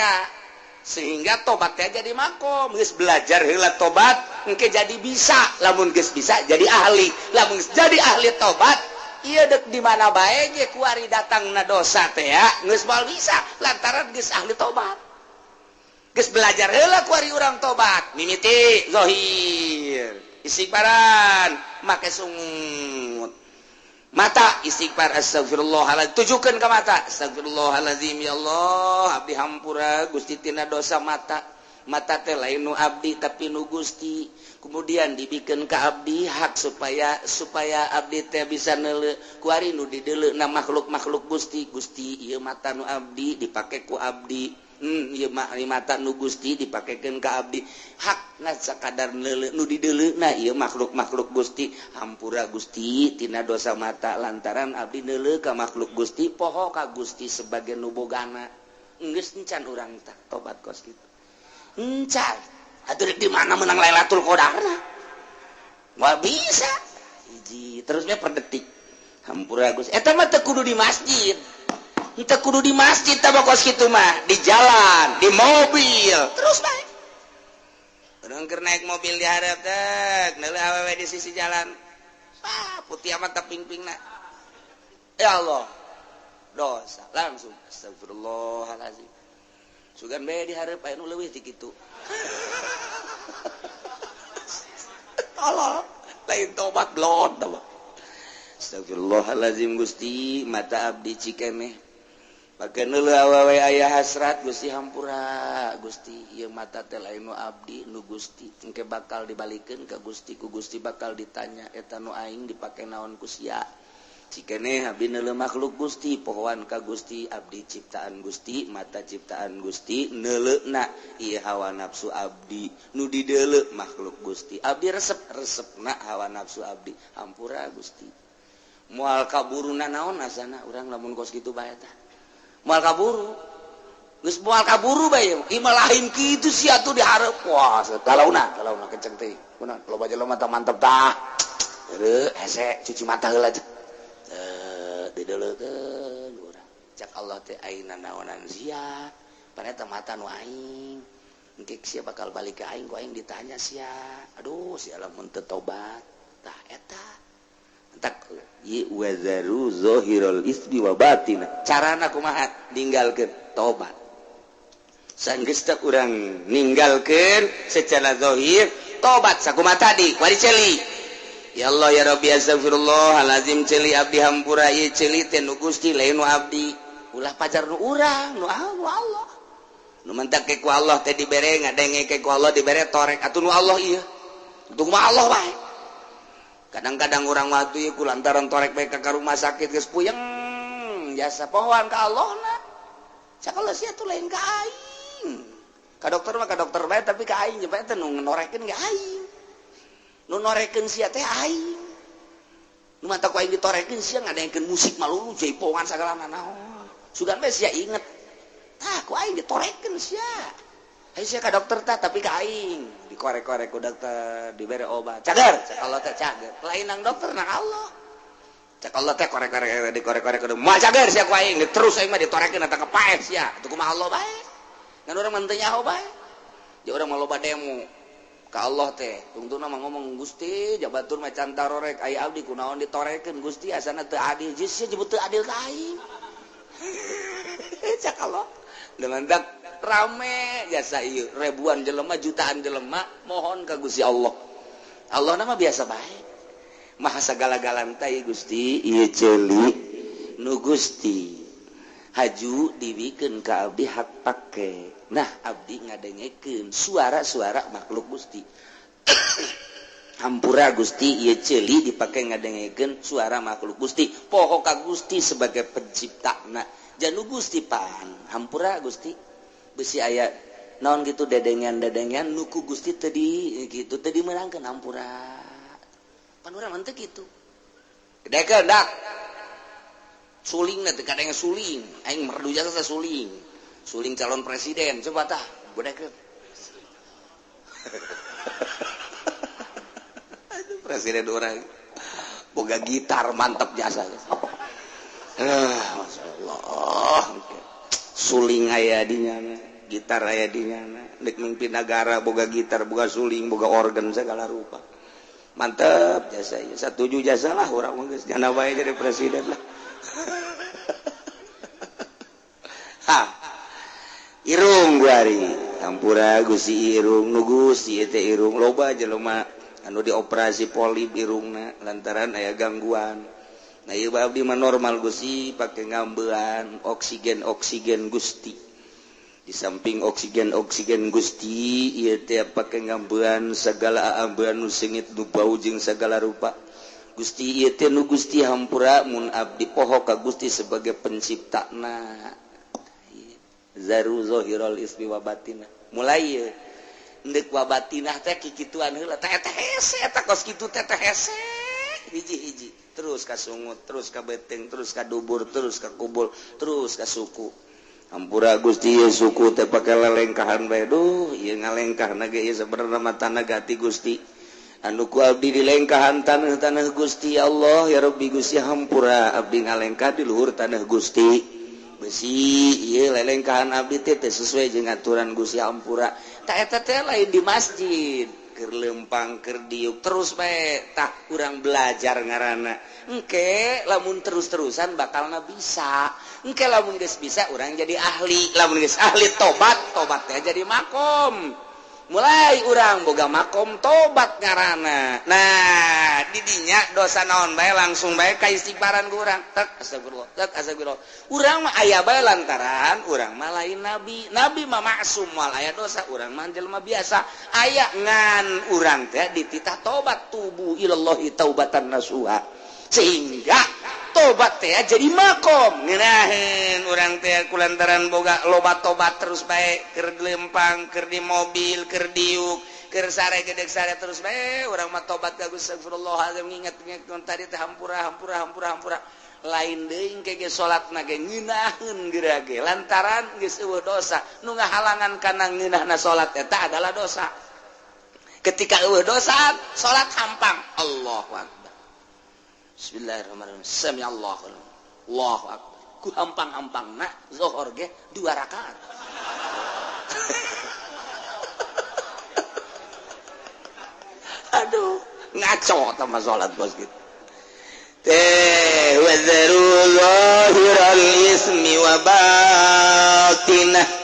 sehingga tobatnya jadi makom. Geus belajar heula tobat engke jadi bisa, lamun geus bisa jadi ahli, lamun geus jadi ahli tobat ieu deuk di mana bae ge kuari datangna dosa teh ya geus moal bisa lantaran geus ahli tobat. Geus belajar heula kuari urang tobat mimiti zahir istighfaran make sungut mata istighfar astagfirullahaladzim, tujukan ke mata astagfirullahaladzim, ya Allah abdi hampura Gusti tina dosa mata. Mata teh lain nu abdi tapi nu Gusti, kemudian dibikeun ka abdi hak supaya supaya abdi teh bisa neuleu kuari nu dideuleu na makhluk-makhluk Gusti. Gusti ieu mata nu abdi dipake ku abdi, ieu mata nu Gusti dipakekeun ka abdi, hak na sakadar neuleu nu dideuleuna ieu makhluk-makhluk Gusti, hampura Gusti tina dosa mata lantaran abdi neuleu ka makhluk Gusti, poho ka Gusti sebagai nu bogana. Geus encan urang tah tobat kos kitu. Encan atuh di mana menang Lailatul Qadarna? Moal bisa. Hiji terusnya per detik. Hampura Gusti. Eta mah teu kudu di masjid. Teu kudu di masjid tah kos kitu mah, di jalan, di mobil, terus bae. Urang keur naik mobil di hareup teh, neuleuh awewe di sisi jalan. Ah, putih amat teh ping-pingna. Ya Allah. Dosa langsung astagfirullahalazim. Sugan bae di hareup aya nu leuwih ti kitu. Allah, lain tobat blon tah. Astagfirullahalazim Gusti, mata abdi cikeneh. Pake neuleuh awewe aya hasrat Gusti hampura Gusti, ieu mata teh lain nu abdi nu Gusti, engke bakal dibalikeun ka Gusti, ku Gusti bakal ditanya eta nu aing dipake naon ku sia. Cikeneh abdi neuleuh makhluk Gusti, pohoan ka Gusti, abdi ciptaan Gusti, mata ciptaan Gusti, neuleuhna ieu hawa nafsu abdi, nu dideuleu makhluk Gusti, abdi resep-resepna hawa nafsu abdi, hampura Gusti. Moal kaburuna naon asana urang lamun kos kitu bae tah. Moal kaburu. Geus moal kaburu bae ieu mah lain kitu sia atuh dihareup. Wah, kalauna, kalauna kenceng teh. Kunaon loba jelema mata mantep tah. Heueuh, hese cuci mata heula aja. Dideuleukeun urang. Cak Allah teh ayeuna naonan sia. Pan eta mata nu aing. Engke sia bakal balik ka aing, ku aing ditanya sia. Aduh, sia lamun teu tobat. Tah eta. Entak wazaru zahirul ismi wa batin. Carana kumaha ninggalkeun tobat. Sanggeus teh urang ninggalkeun secara zahir tobat sakumaha tadi wari ceuli. Ya Allah ya Rabbi astagfirullahalazim ceuli abdi hampura ieu ceuli teh nu Gusti lain nu abdi. Ulah pajar nu urang nu Allah. Nu mentak ke ku Allah teh dibere ngadenge ke ku Allah dibere torek atuh nu Allah ieu. Untung mah Allah bae. Kadang-kadang orang waktu ieu ku lantaran torek bae ka rumah sakit geus puyeng tukang jasa pohoan ka Allah na cak sia tuh lain ka aing ka dokter mah ka dokter bae tapi ka aing bae teh nu norekeun ge aing nu norekeun sia teh aing nu mata ku aing ditorekeun sia ngadengkeun musik malulu jaipongan sagala nanaon sugan bae sia inget tah ku aing ditorekeun sia. Ayo sia ka dokter tah tapi ka aing dikorek-korek ku dokter dibere obat cager cak Allah teh cager lain nang dokter nang Allah cak Allah teh korek-korek dikorek-korek kudu moal cager sia ku aing terus aing mah ditorekeun eta kepaet sia atuh kumaha Allah bae ngan urang mah teu nyaho bae jeung urang mah loba demo ka Allah teh tungtungna mah ngomong Gusti jabatur mah can tarorek aya abdi kunaon ditorekeun Gusti asana teu adil geus sia jebut teu adil ka aing cak Allah dengan dak rame jasa ieu ribuan jelema jutaan jelema mohon ka Gusti Allah. Allah nama biasa bae. Maha sagala-galana teh Gusti ieu ceuli nu Gusti haju dibikeun ka abdi hak pake. Nah abdi ngadengekeun suara-suara makhluk Gusti. Hampura Gusti ieu ceuli dipake ngadengekeun suara makhluk Gusti. Poho ka Gusti sebagai penciptana. Janu Gusti pan hampura Gusti besi aya naon gitu dedengan-dedengan nuku Gusti tadi gitu tadi meunangkeun hampura pan urang mah teu kitu dekeun dak suling teh kadang suling aing merdu jasa suling suling calon presiden coba tah godekeun aduh presiden urang boga gitar mantap jasa masyaallah suling aya di nyana gitar aya di nyana dek mimpin nagara boga gitar boga suling boga organ segala rupa mantep jasa ieu satuju jasa lah urang mah geus nyana bae jadi presiden lah. Ha irung guari hampura Gusti irung nu Gusti teh irung loba jelema anu dioperasi polip irungna lantaran aya gangguan. Nah ieu abdi mah normal Gusti pake ngambean oksigen oksigen Gusti di samping oksigen oksigen Gusti ieu teh pake ngambean segala ambean nu seungit nu bau jeung segala rupa Gusti ieu teh nu Gusti hampura mun abdi poho ka Gusti sebagai penciptana zaru zahiral ismi wa batinah mulai ieu endek wa batinah teh kikituan heula teh teh hese eta kos kitu teh teh hese hiji-hiji terus ka sungut terus ka beteng terus ka dubur terus ka kubul terus ka suku hampura Gusti ieu suku teh pake lelengkahan bae duh ieu ngalengkahna ge ieu sabenerna mah tanah gati Gusti anu ku abdi dilengkahan tanah-tanah Gusti Allah ya Rabbi Gusti hampura abdi ngalengkah di luhur tanah Gusti besi ieu lelengkahan abdi teh teu sesuai jeung aturan Gusti hampura tah eta teh lain di masjid keur lempang keur diuk terus bae tah urang belajar ngaranna engke lamun terus-terusan bakalna bisa engke lamun geus bisa urang jadi ahli lamun geus ahli tobat tobat teh jadi makom mulai urang boga makom tobat ngaranna nah didinya dosa naon bae langsung bae ka istighfaran ku urang tek astagfirullah tek astagfirullah urang mah aya bae lantaran urang mah lain nabi nabi mah maksum moal aya dosa urang mah jelema biasa aya ngan urang teh dititah tobat tubu ilallahi taubatan nasuha sehingga tobat teh jadi makom ngeunaheun urang teh kulantaran boga loba tobat terus bae keur lempang keur di mobil keur diuk keur sare gedeg sare terus bae urang mah tobat ka Gusti astagfirullahalazim nginget-nginget tadi teh hampura hampura hampura hampura lain deui engke ge salatna ge ngeunaheun geura ge lantaran geus eueuh dosa nu ngahalangan kana ngeunahna salat eta adalah dosa ketika eueuh dosa salat hampang Allahu akbar Bismillahirrahmanirrahim. Sami Allahu Allahu akbar. Ku hampang-hampangna zuhur ge 2 rakaat. Aduh, ngaco tah salat bos gitu. Teh wazaru zahiral ismi wa batinah.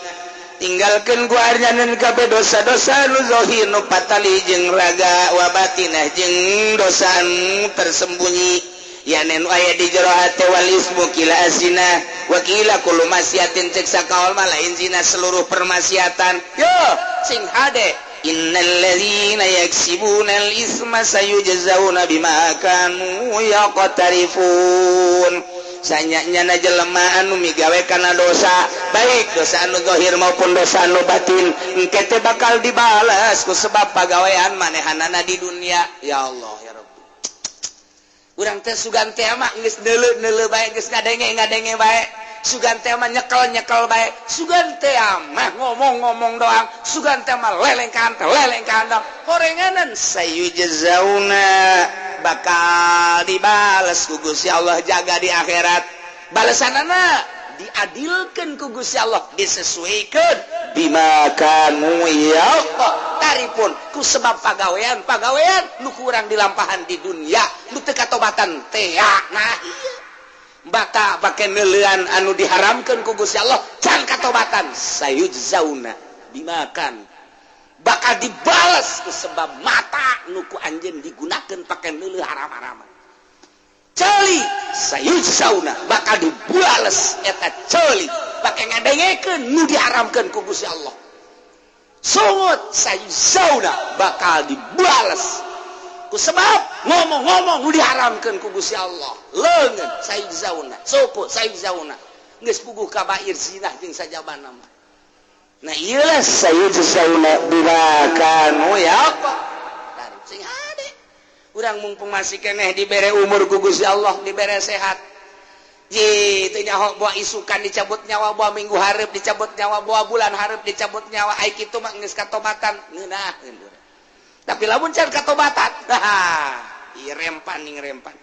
Tinggalkeun ku arjanan kabeh dosa-dosa nu zahir nu patali jeung raga wa batinah jeung dosa nu tersembunyi yanen aya di jero hate wal ismu kila asina wa kila kullu masiatin cek sakaol mah lain zina seluruh permaksiatan yo sing hade innal ladzina yaksibuna al isma sayujzauna bima kanu yaqtarifun. Sanyanya jelema anu migawe kana dosa, baik dosa anu zahir maupun dosa anu batin, engke teh bakal dibalas ku sebab pagawean manehanana di dunia. Ya Allah ya Rabbi. Urang teh sugan teh mah geus neuleu-neuleu bae, geus ngadenge-ngadenge bae. Sugan teh mah nyekel-nyekel bae, sugan teh mah ngomong-ngomong doang, sugan teh mah lelengkan lelengkan doang. Horenganan sayujzauna bakal dibales ku Gusti Allah jaga di akhirat. Balesanana diadilkeun ku Gusti Allah, disesuaikan bima kanu ya taripun ku sebab pagawean-pagawean nu kurang dilampahan di dunia, nu teu katobatan teh. Nah iya bata pake neuleuan anu diharamkeun ku Gusti Allah can katobatan, sayujzauna bimakan bakal dibales ku sebab mata nu ku anjeun digunakeun pake neuleuh haram-haraman. Ceuli sayujzauna bakal dibales eta ceuli pake ngadengekeun nu diharamkeun ku Gusti Allah. Sungut sayujzauna bakal dibales ku sebab ngomong-ngomong nu diharamkeun ku Gusti Allah. Leungeun sayujzauna, suku sayujzauna geus puguh kabair zinah jeung sajabana mah. Nah ieu lah sayujzauna bima kanu ya apa. Sing hade urang mumpung masih keneh dibere umur ku Gusti Allah, dibere sehat. Ji teu nyaho boa isukan dicabut nyawa, boa minggu hareup dicabut nyawa, boa bulan hareup dicabut nyawa, ai kitu mah geus katobatan ngeunaheun. Tapi lamun can katobatan, ieu rempan ning rempan.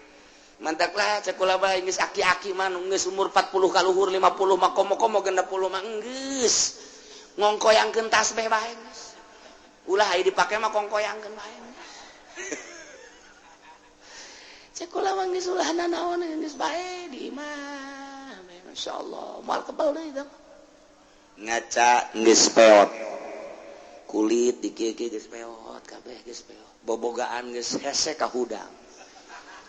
Mantaklah cek kula bae geus aki-aki mah geus umur 40 kaluhur 50 mah komo-komo 60 mah geus ngongkoyangkeun tasbih bae geus. Ulah aya dipake mah kongkoyangkeun bae. Cek kula mah geus ulah nanaon geus bae di imah. Masyaallah, moal kebal deui tah. Ngaca geus peot. Kulit dikieu-kieu geus peot kabeh geus peot. Bobogaan geus hese ka hudang.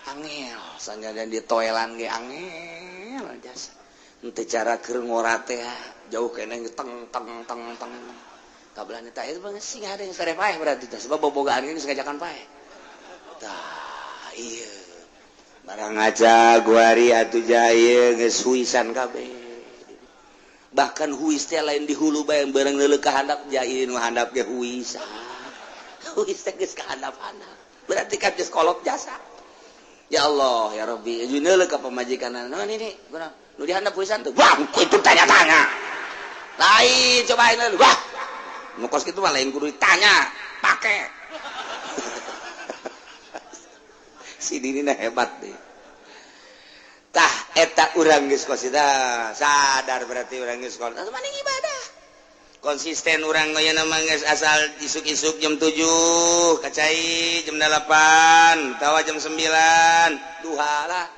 Angel sanajan di toelan ge angel jasa. Henteu cara keur ngora teh jauh keneh teng teng teng teng. Kabelah teh eta mah sing hade geus sare paeh berarti teh sebab bobogaan ge geus ngajakan paeh. Tah ieu. Barang ngaca guari atuh jaya geus huisan kabeh. Bahkan huis teh lain di hulu bae bareng leuleuh ka handap jai nu handap ge huis. Huis teh geus ka handap-handap. Berarti kan geus kolot jasa. Ya Allah ya Rabbi, jeung leuleuh ka pamajikanna. Naon ini? Kunaon? Nu di handap huisan tuh. Wah, itu tanya-tanya. Lain cobain leuleuh. Wah. Nu kos kitu mah lain kudu ditanya, pake. Si Dini hebat deh. Tah eta urang geus kos sadar berarti urang geus kos maning ibadah. Konsisten urang ayeuna mah geus asal isuk-isuk jam 7, kacai jam 8, tawa jam 9, duha lah.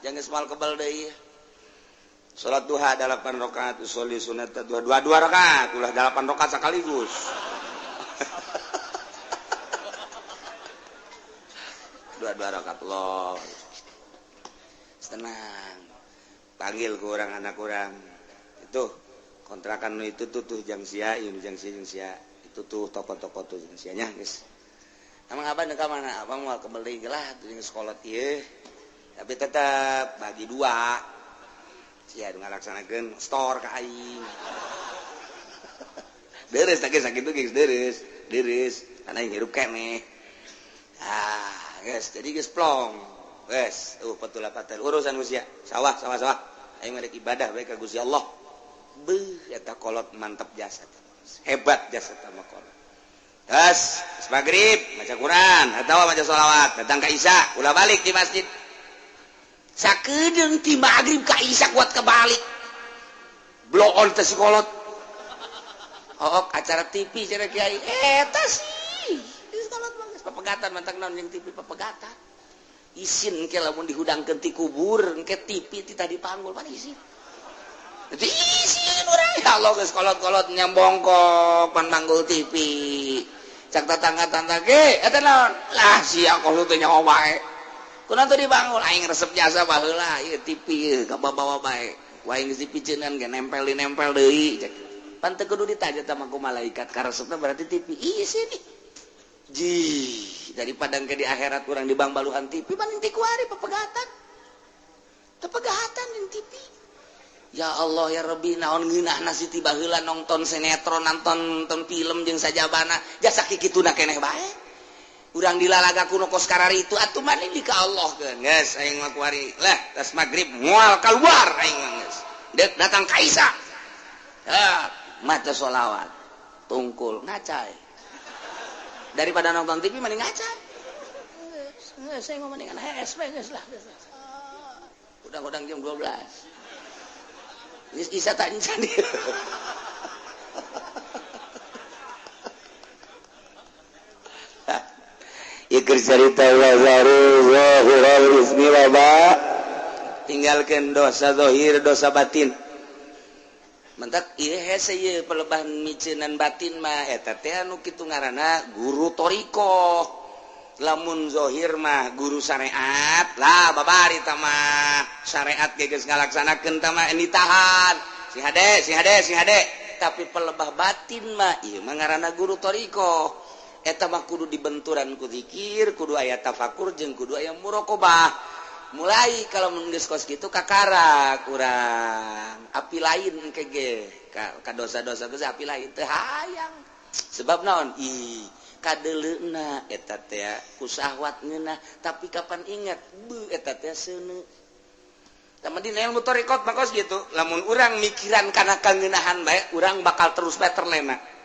Jangan geus moal kebal deui. Salat duha 8 rakaat, usolli sunat duha 2 rakaat, ulah 8 rakaat sekaligus. 2 rakaat loh. Tenang, panggil ke orang anak orang itu kontrakan itu tuh jang sia, ini jang sia jang sia itu tuh toko-toko tuh jang sianya guys. Emang abang ke mana? Abang mau kembali lah tuh yang sekolah ieu, tapi tetap bagi dua. Sia ngalaksanakeun store ka aing. Deres tak sakit tuh guys, deres, deres. Karena aing hirup keneh. Ah, guys, jadi guys plong. Wes, patulapatel urusan usia sawah sawah sawah. Aing rek ibadah bae ka Gusti Allah. Beuh eta kolot mantap jasa. Hebat jasa tah mah kolot. Terus magrib maca Quran atawa maca sholawat, datang ka Isya, ulah balik di masjid. Sakedeung ti magrib ka Isya kuat kebalik. Blow on teh si kolot. Oh, acara TV cenah kiai. Eta sih. Di kolot mah geus papegatan mantak naon jeung TV papegatan. Isin ke lamun dihudangkeun ti kubur engke TV ti tadi panggul pan isin. Jadi isin urang ya Allah geus kolot-kolot nyambongkok pan manggul TV. Cak tetangga-tetangga ge eta naon? Lah sia kolot teh nyawa wae. Kunaon teu dibangun aing resep jasa baheula ieu TV ieu kabawa bae. Wae geus dipiceunan ge nempel-nempel deui cek. Pan teu kudu ditanya tah mah ku malaikat karesepna berarti TV isin. Ji daripada ke di akhirat kurang di bang baluhan TV paling ti kuari pepegatan. Teu pegahatan jeung TV. Ya Allah ya Rabbi, naon ngeunahna Siti baheula nonton sinetron, nonton film jeung sajabana, jasa kikituna keneh bae. Urang dilalaga kuno kos kararitu atuh mani di ka Allah keun. Geus aing mah kuari. Lah, tas magrib moal kaluar aing mah geus. Deuk datang ka Isa. Ah, maca sholawat. Tungkul ngacai. Daripada nonton TV mending ngacai. Geus aing mah mendingan HSP geus lah. Udang-udang jam 12. Geus Isa tak encan dia. Ieu cerita tinggalkan dosa zahir dosa batin. Mentak ieu hese ieu pelebah miceunan batin mah eta teh anu kitu ngaranna guru thariqah. Lamun zahir mah guru syariat lah babari tah mah syariat ge geus ngalaksanakeun tah mah ditahan si hade si hade si hade. Tapi pelebah batin mah ieu mah ngaranna guru thariqah. Eta mah kudu dibenturan ku zikir, kudu aya tafakur jeung kudu aya muraqabah. Mulai kalau mun geus kos kitu kakara kurang api lain engke ge ka dosa-dosa geus api lain teu hayang. Sebab naon? Ih, kadeleuna eta teh ku syahwat ngeunah, tapi kapan ingat beuh eta teh seuneu. Tah dina ilmu thariqat mah kos kitu, lamun urang mikiran kana kangeunahan bae, urang bakal terus bae terlena.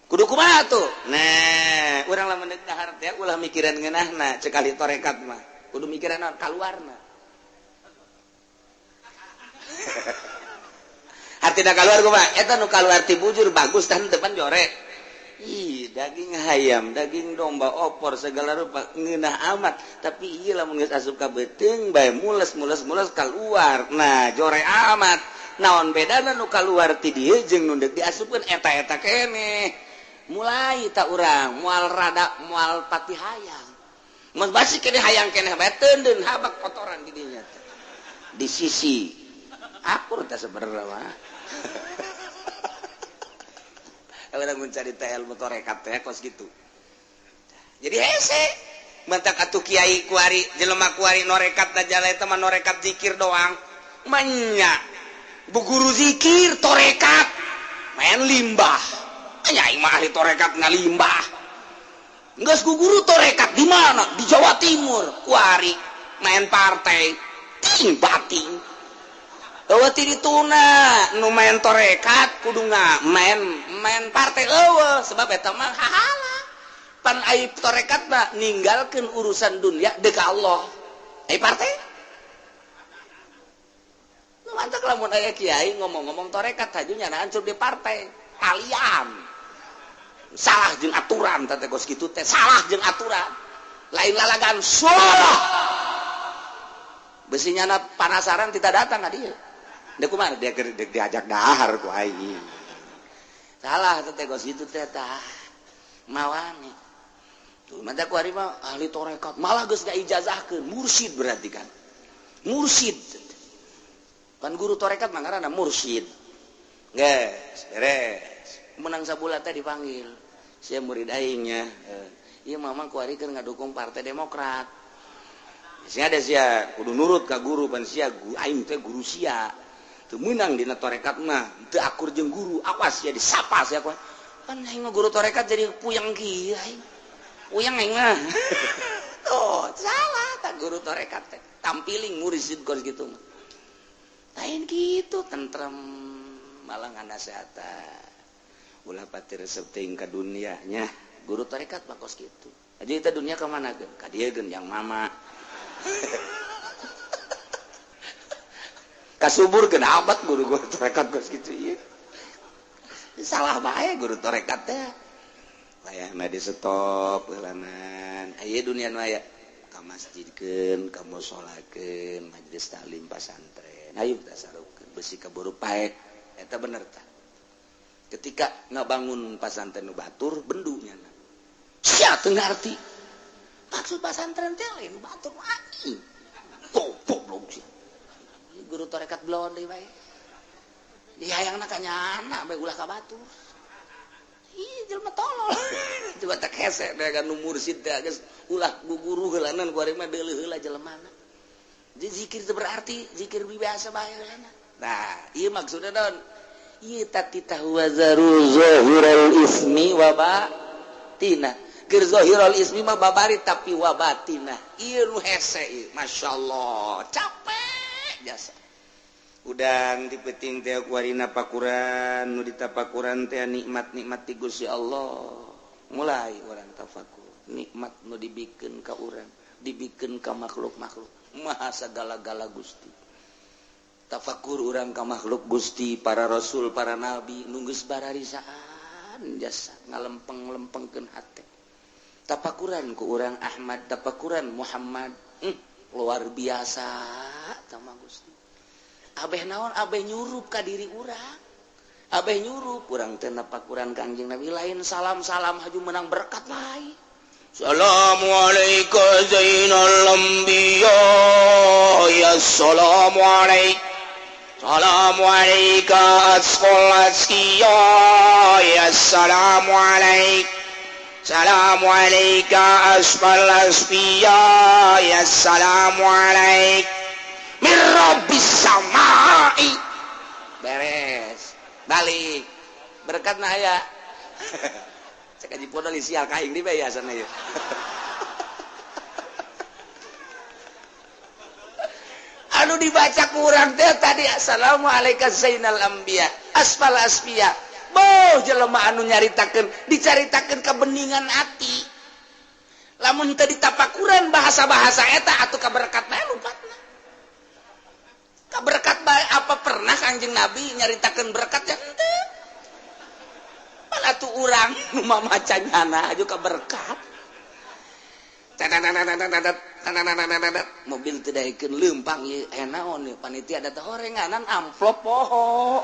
Kudu kumaha tuh? Nah, urang lamun deuk dahar teh ulah mikiran ngeunahna cek ahli tarekat mah. Kudu mikiran naon? Kaluarna. Hartina kaluar kumaha? Eta nu kaluar ti bujur bagus tah depan jore. Ih, daging hayam, daging domba, opor segala rupa ngeunah amat, tapi ieu lamun geus asup ka beuteung bae mules-mules-mules kaluar. Nah, jore amat. Naon bedana nu kaluar ti dieu jeung nu deuk diasupkeun eta-eta keneh. Mulai tak urang mual rada mual pati hayang. Mun basi keneh hayang keneh bae teundeun habak kotoran di dinya teh. Di sisi akur teh sebenarnya mah. Urang mencari teh ilmu tarekat teh kos gitu. Jadi hese mentak atuh kiai kuari jelema kuari norekat da jala eta mah norekat zikir doang. Manya bu guru zikir tarekat main limbah. Nya aing mah ahli tarekat ngalimbah. Geus ku guru tarekat di mana? Di Jawa Timur. Kuari main partai ting bating. Eueuh ti dituna nu main tarekat kudu main main partai eueuh sebab eta mah hahala. Pan ai tarekat mah ninggalkeun urusan dunia deuk ka Allah. Ai partai? Nu mantak lamun aya kiai ngomong-ngomong tarekat haju nyana hancur di partai. Kalian salah jeung aturan teh kos kitu teh salah jeung aturan lain lalagan salah besi nyana panasaran tidak datang ka dieu deuk kumaha dia diajak dahar ku aing salah teh kos kitu teh tah mawani tuh mah ku ari mah ahli tarekat malah geus ngaijazahkeun mursyid berarti kan mursyid kan guru tarekat mah ngaranna mursyid geus beres menang sabulan teh dipanggil sia murid aingnya ieu mama kuari keur ngadukung Partai Demokrat sia ada sia kudu nurut ka guru pan sia aing teh guru sia teu meunang dina tarekat mah teu akur jeung guru awas sia disapa sia kuari pan aing mah guru tarekat jadi puyeng kieu aing puyeng aing mah tuh salah tah guru tarekat teh tampiling mursid kos kitu mah lain kitu tentrem malah nganasehatan ulah pati resep teuing ka dunianya guru tarekat mah kos kitu jadi kita dunia ka mana geun ka dieu geun yang mama kasubur geun amat guru guru tarekat kos kitu ieu salah bae guru tarekat teh layahna di stop heulanan aya dunia nu aya ka masjidkeun ka musolakeun majelis taklim pasantren hayu tasarufkeun besi kaburu pae eta bener tah. Ketika ngabangun pasantren nu batur bendunya sia teu ngarti maksud pasantren teh lain batur aing goblok sia guru tarekat belon deui bae di hayangna ka nyana bae ulah ka batur ih jelema tolol coba tak hese teh kan nu mursid teh geus ulah guguru heulanan ku ari mah deuleuh heula jelemana. Jadi zikir itu berarti zikir biasa bae. Nah, ieu maksudna naon? Ieu tati wazaru zahiral ismi wa batina. Keur zahirul ismi mah babari tapi wa batina. Ieu nu hese ieu, masyaallah, capek jasa. Udang di peuting teh kuarina pakuran, nu ditapakuran teh nikmat-nikmat ti Gusti Allah. Mulai urang tafakur, nikmat nu dibikeun ka urang, dibikeun ka makhluk-makhluk. Maha sagala-gala Gusti. Tafakur urang ka makhluk Gusti, para rasul, para nabi, nu geus bararisaan jasa ngalempeng-lempengkeun hate. Tafakuran ku urang Ahmad, tafakuran Muhammad, luar biasa sama Gusti. Abeh naon, abeh nyurup ka diri urang. Abeh nyurup urang teh napakuran Kangjeng Nabi lain salam-salam haju menang berkat lain. Assalamualaikum zainal anbiya ya assalamualaikum. Assalamualaikum asqal askiya ya assalamualaikum. Assalamualaikum asfal asfiya ya assalamualaikum. Min rabbis samai. Beres. Balik. Berkat nah aya. Cek aji podol sial ka aing di bae sana ieu. Anu dibaca kurang teh tadi assalamualaikum zainal anbiya asfal asfiya. Boh jelema anu nyaritakeun dicaritakeun kebeningan hati. Lamun teu ditapakuran bahasa-bahasa eta atuh kaberkat bae lupatna. Kaberkat bae apa pernah Kangjeng Nabi nyaritakeun berkat ya henteu. Malah tuh urang nu mamaca nyana aju kaberkat. Mobil teu daekeun leumpang ieu aya naon ieu panitia da teh horenganan amplop poho.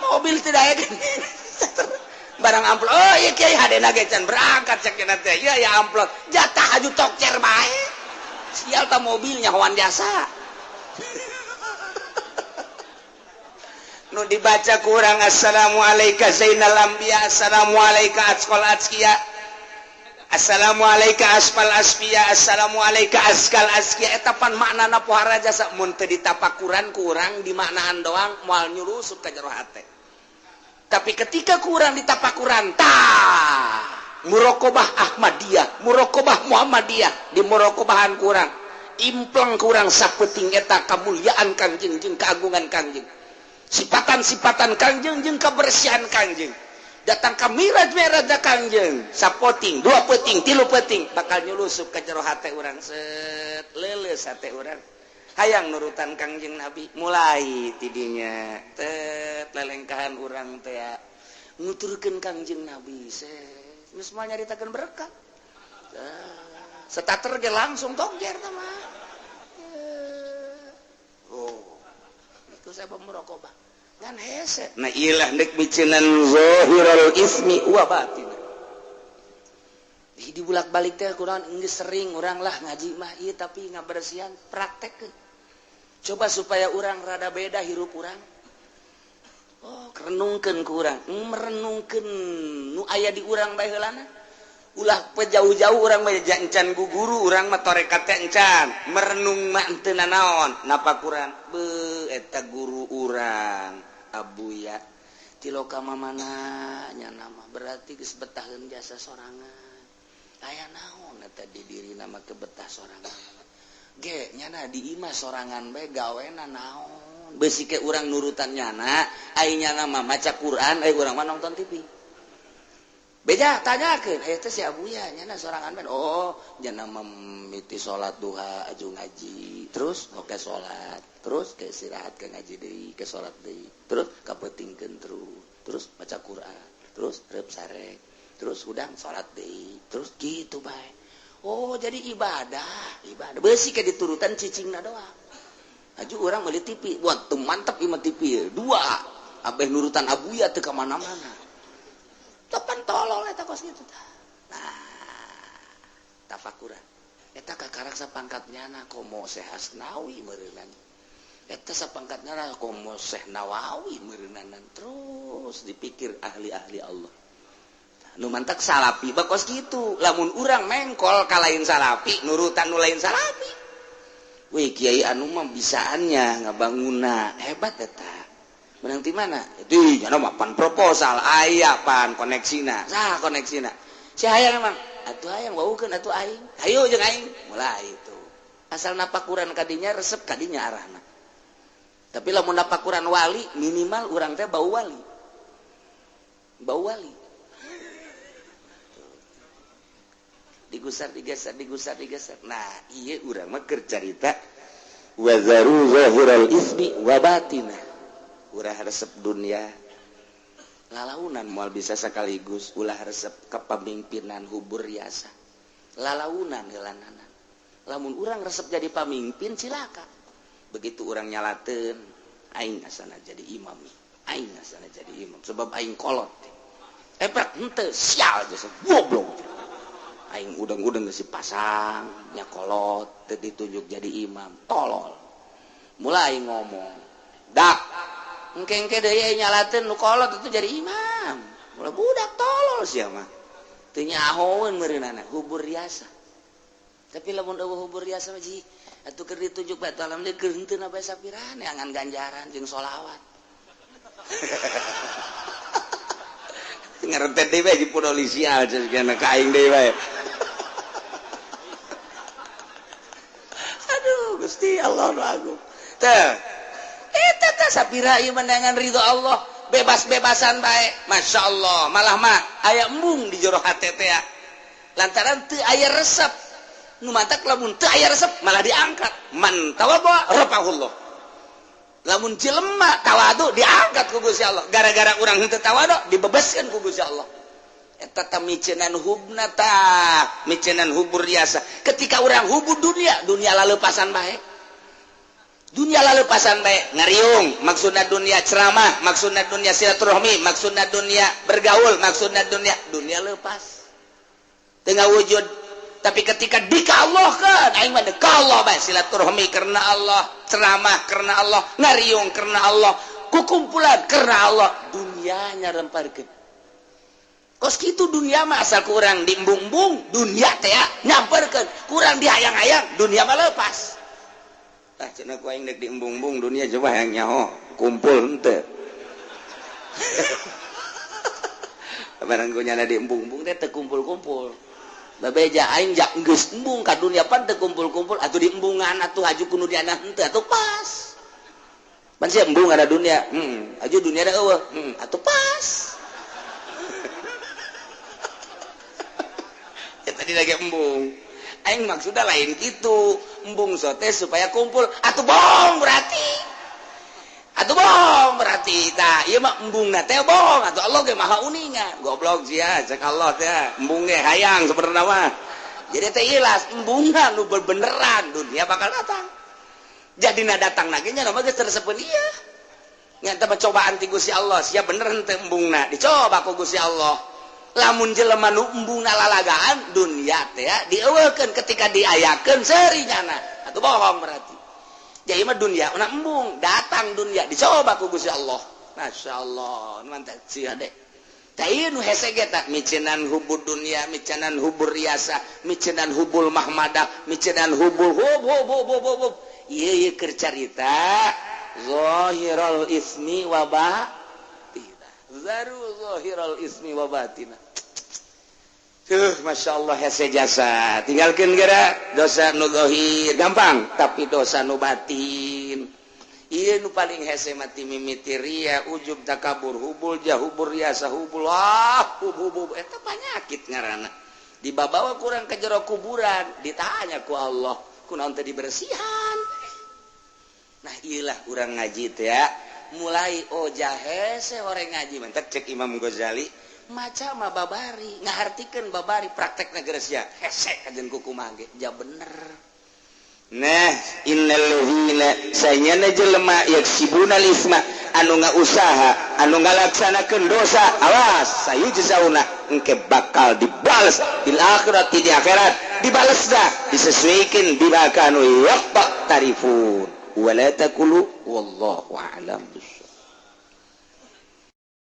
Mobil teu daekeun barang amplop. Oh ieu kiai hadena ge can berangkat cek cenah teh. Ieu aya amplop. Jatah aju tokcer bae. Sial ta mobilnya hoan jasa. Nu dibaca kurang assalamualaikum zainal anbiya assalamualaikum asqal azkiya assalamualaikum asfal asfiya assalamualaikum askal azkiya eta pan maknana pohara jasa mun teu ditapakuran kurang dimaknaan doang moal nyurusup ka jero hate. Tapi ketika kurang ditapakuran tah muraqabah Ahmadiyah, muraqabah Muhammadiyah, di muraqabahan kurang impleng kurang sapeting eta kamulyaan Kangjeng jeung keagungan Kangjeng. Sipatan-sipatan Kangjeng jeung kebersihan Kangjeng. Datang ka miraj-miraj Kangjeng, sapoting, dua peting, tilu peting bakal nyulusup ka jero hate urang set leuleus hate urang. Hayang nurutan Kangjeng Nabi mulai tidinya tet lelengkahan urang teh nuturkeun Kangjeng Nabi set geus moal nyaritakeun berkat. Setater ge langsung tongjer tah mah. Oh. Itu saya muraqabah. Ngan hese. Nah ilah ndek miceunan zahirul ismi wa batin. Di bulak-balik teh kurang geus sering urang lah ngaji mah ieu tapi ngabersihan praktekkeun. Coba supaya urang rada beda hirup urang. Oh, renungkeun ku urang, merenungkeun nu aya di urang bae heulana. Ulah jauh-jauh urang mah encan ku guru urang mah tarekat teh encan. Merenung mah henteu nanaon, napakuran. Beuh eta guru urang Abuya tiloka mamana nya nama berarti geus betaheun jasa sorangan. Aya naon eta di dirina mah kebetah sorangan. Ge nyana di imah sorangan bae gawena naon. Beusi ke urang nurutan nyana, ai nyana mah maca Quran, ai urang mah nonton TV. Beja tanyakeun, eta si Abuya nyana sorangan bae. Oh, nyana mimiti salat duha aju ngaji, terus oke salat, terus ke istirahat ke ngaji deui, ke salat deui, terus kapeutingkeun terus, terus maca Quran, terus reup sarek, terus hudang salat deui, terus gitu bae. Oh, jadi ibadah, ibadah. Beusi ke diturutan cicingna doang. Aju urang meuli TV, buat teu mantep ieu mah TV. Dua, abeh nurutan Abuya teu ka mana-mana. Tepan tolol eta kos kitu tah. Nah, tafakuran. Eta kakarak sapangkat nyana komo Syekh Asnawi meureunnan. Eta sapangkat nyana komo Syekh Nawawi meureunnan. Terus dipikir ahli-ahli Allah. Nu mantak salapi bakos kitu. Lamun urang mengkol ka lain salapi, nurutan nu lain salapi. Wih kiai anu mah bisaannya ngabanguna hebat eta. Menang ti mana? Di nya mah pan proposal aya pan koneksina. Sah koneksina. Si hayang emang atuh hayang waukeun atuh aing. Hayu jeung aing. Mulai itu. Asal napakuran kadinya resep kadinya arahna. Tapi lamun napakuran wali minimal urang teh bau wali. Bau wali. Digusar digeser digusar digeser. Nah, ieu urang mah keur carita wa zaru zahiral ismi wa batina. Ulah resep dunia. Lalaunan moal bisa sekaligus ulah resep kepemimpinan hubur riasa. Lalaunan heulananan. Lamun urang resep jadi pamimpin cilaka. Begitu urang nyalateun aing asana jadi imam. Aing asana jadi imam sebab aing kolot. Epek henteu sial jasa goblok. Aing udang-udang geus dipasang nya kolot teu ditunjuk jadi imam tolol. Mulai ngomong dak engke-engke deui nyalateun nu kolot itu jadi imam. Mulai budak tolol sia mah. Teu nyahoeun meureunana hubur riasa. Tapi lamun eueuh hubur riasa mah ji atuh keur ditunjuk bae alhamdulillah keur henteu na bae sapirane angan ganjaran jeung sholawat. Ngarentet deui bae di polisi aja ka aing deui bae. Aduh Gusti Allah nu agung. Teh eta teh sapira ieu menangan ridho Allah bebas-bebasan bae. Masya Allah malah mah aya embung di jero hate teh lantaran teu aya resep. Nu mantak lamun teu aya resep malah diangkat. Man tawadhu rafa'ahullah. Lamun jelema tawadu diangkat ku Gusti Allah. Gara-gara urang henteu tawadu dibebaskeun ku Gusti Allah. Eta tah micenan hubna tah, micenan hubur riasa. Ketika urang hubur dunia, dunia laleupasan bae. Dunia laleupasan bae, ngariung, maksudna dunia ceramah, maksudna dunia silaturahmi, maksudna dunia bergaul, maksudna dunia, dunia lepas. Teu ngawujud. Tapi ketika dikallahkeun, aing mah dekallah bae silaturahmi karena Allah, ceramah karena Allah, ngariung karena Allah, kukumpulan karena Allah, dunianya remparkeun. Kos kitu dunia mah asal kurang diembung-embung, dunia teh nyamperkeun, kurang dihayang-hayang, dunia mah lepas. Tah cenah ku aing deuk diembung-embung dunia coba hayang nyaho, kumpul henteu. Barang ku nyana diembung-embung teh teu kumpul-kumpul. Babeja aing jak geus embung ka dunia pan teu kumpul-kumpul atuh diembungan atuh haju ku nu diana henteu atuh pas. Pan sia embung ada dunia, haju dunia da eueuh, atuh pas. Ya tadi lagi embung. Aing maksudna lain kitu, embung sote supaya kumpul atuh bohong berarti. Atuh bohong berarti tah ieu mah embungna teh bohong atuh Allah ge maha uninga. Goblok sia cek Allah teh embung ge hayang sebenarna mah. Jadi teh ilas embungna nu bebeneran dunia bakal datang. Jadina datang lagi nya mah geus teresepeun ieu. Nya teh cobaan ti Gusti Allah sia bener henteu embungna dicoba ku Gusti Allah. Lamun jelema nu embungna lalagaan dunia teh dieuweukeun ketika diayakeun seuri nyana atuh bohong berarti. Jadi mah dunia una embung datang dunia dicoba ku Gusti Allah. Masya Allah mantap sia deh. Tah ieu nu hese ge tah micenan hubur dunia, micenan hubur riasa, micenan hubul mahmadah, micenan hubul hub hub hub hub hub. Ieu ieu keur carita zahiral ismi wa batina. Zaru zahiral ismi wa batina. Tuh, Masya Allah hese jasa. Tinggalkan gara dosa nu zahir gampang, tapi dosa nu batin. Ieu nu paling hese mati mimiti ria, ujub takabur, hubul jah, hubur riasa, hubul ah, hub hub hub. Eta panyakit ngaranna. Dibabawa kurang ke jero kuburan, ditanya ku Allah, kunaon teh dibersihan. Nah, ieulah urang ngaji teh ya. Mulai oh jahese horeng ngaji mentek cek Imam Ghazali. Maca mah babari ngahartikeun babari praktekna geus sia hese kajen kukumaha ge ja bener. Nah innal ladzina sanyana jelema yaksibuna lisma anu ngausaha anu ngalaksanakeun dosa awas sayujzauna engke bakal dibales bil akhirati di akhirat dibales dah disesuaikan bima kanu yaqtarifun wala taqulu wallahu a'lam.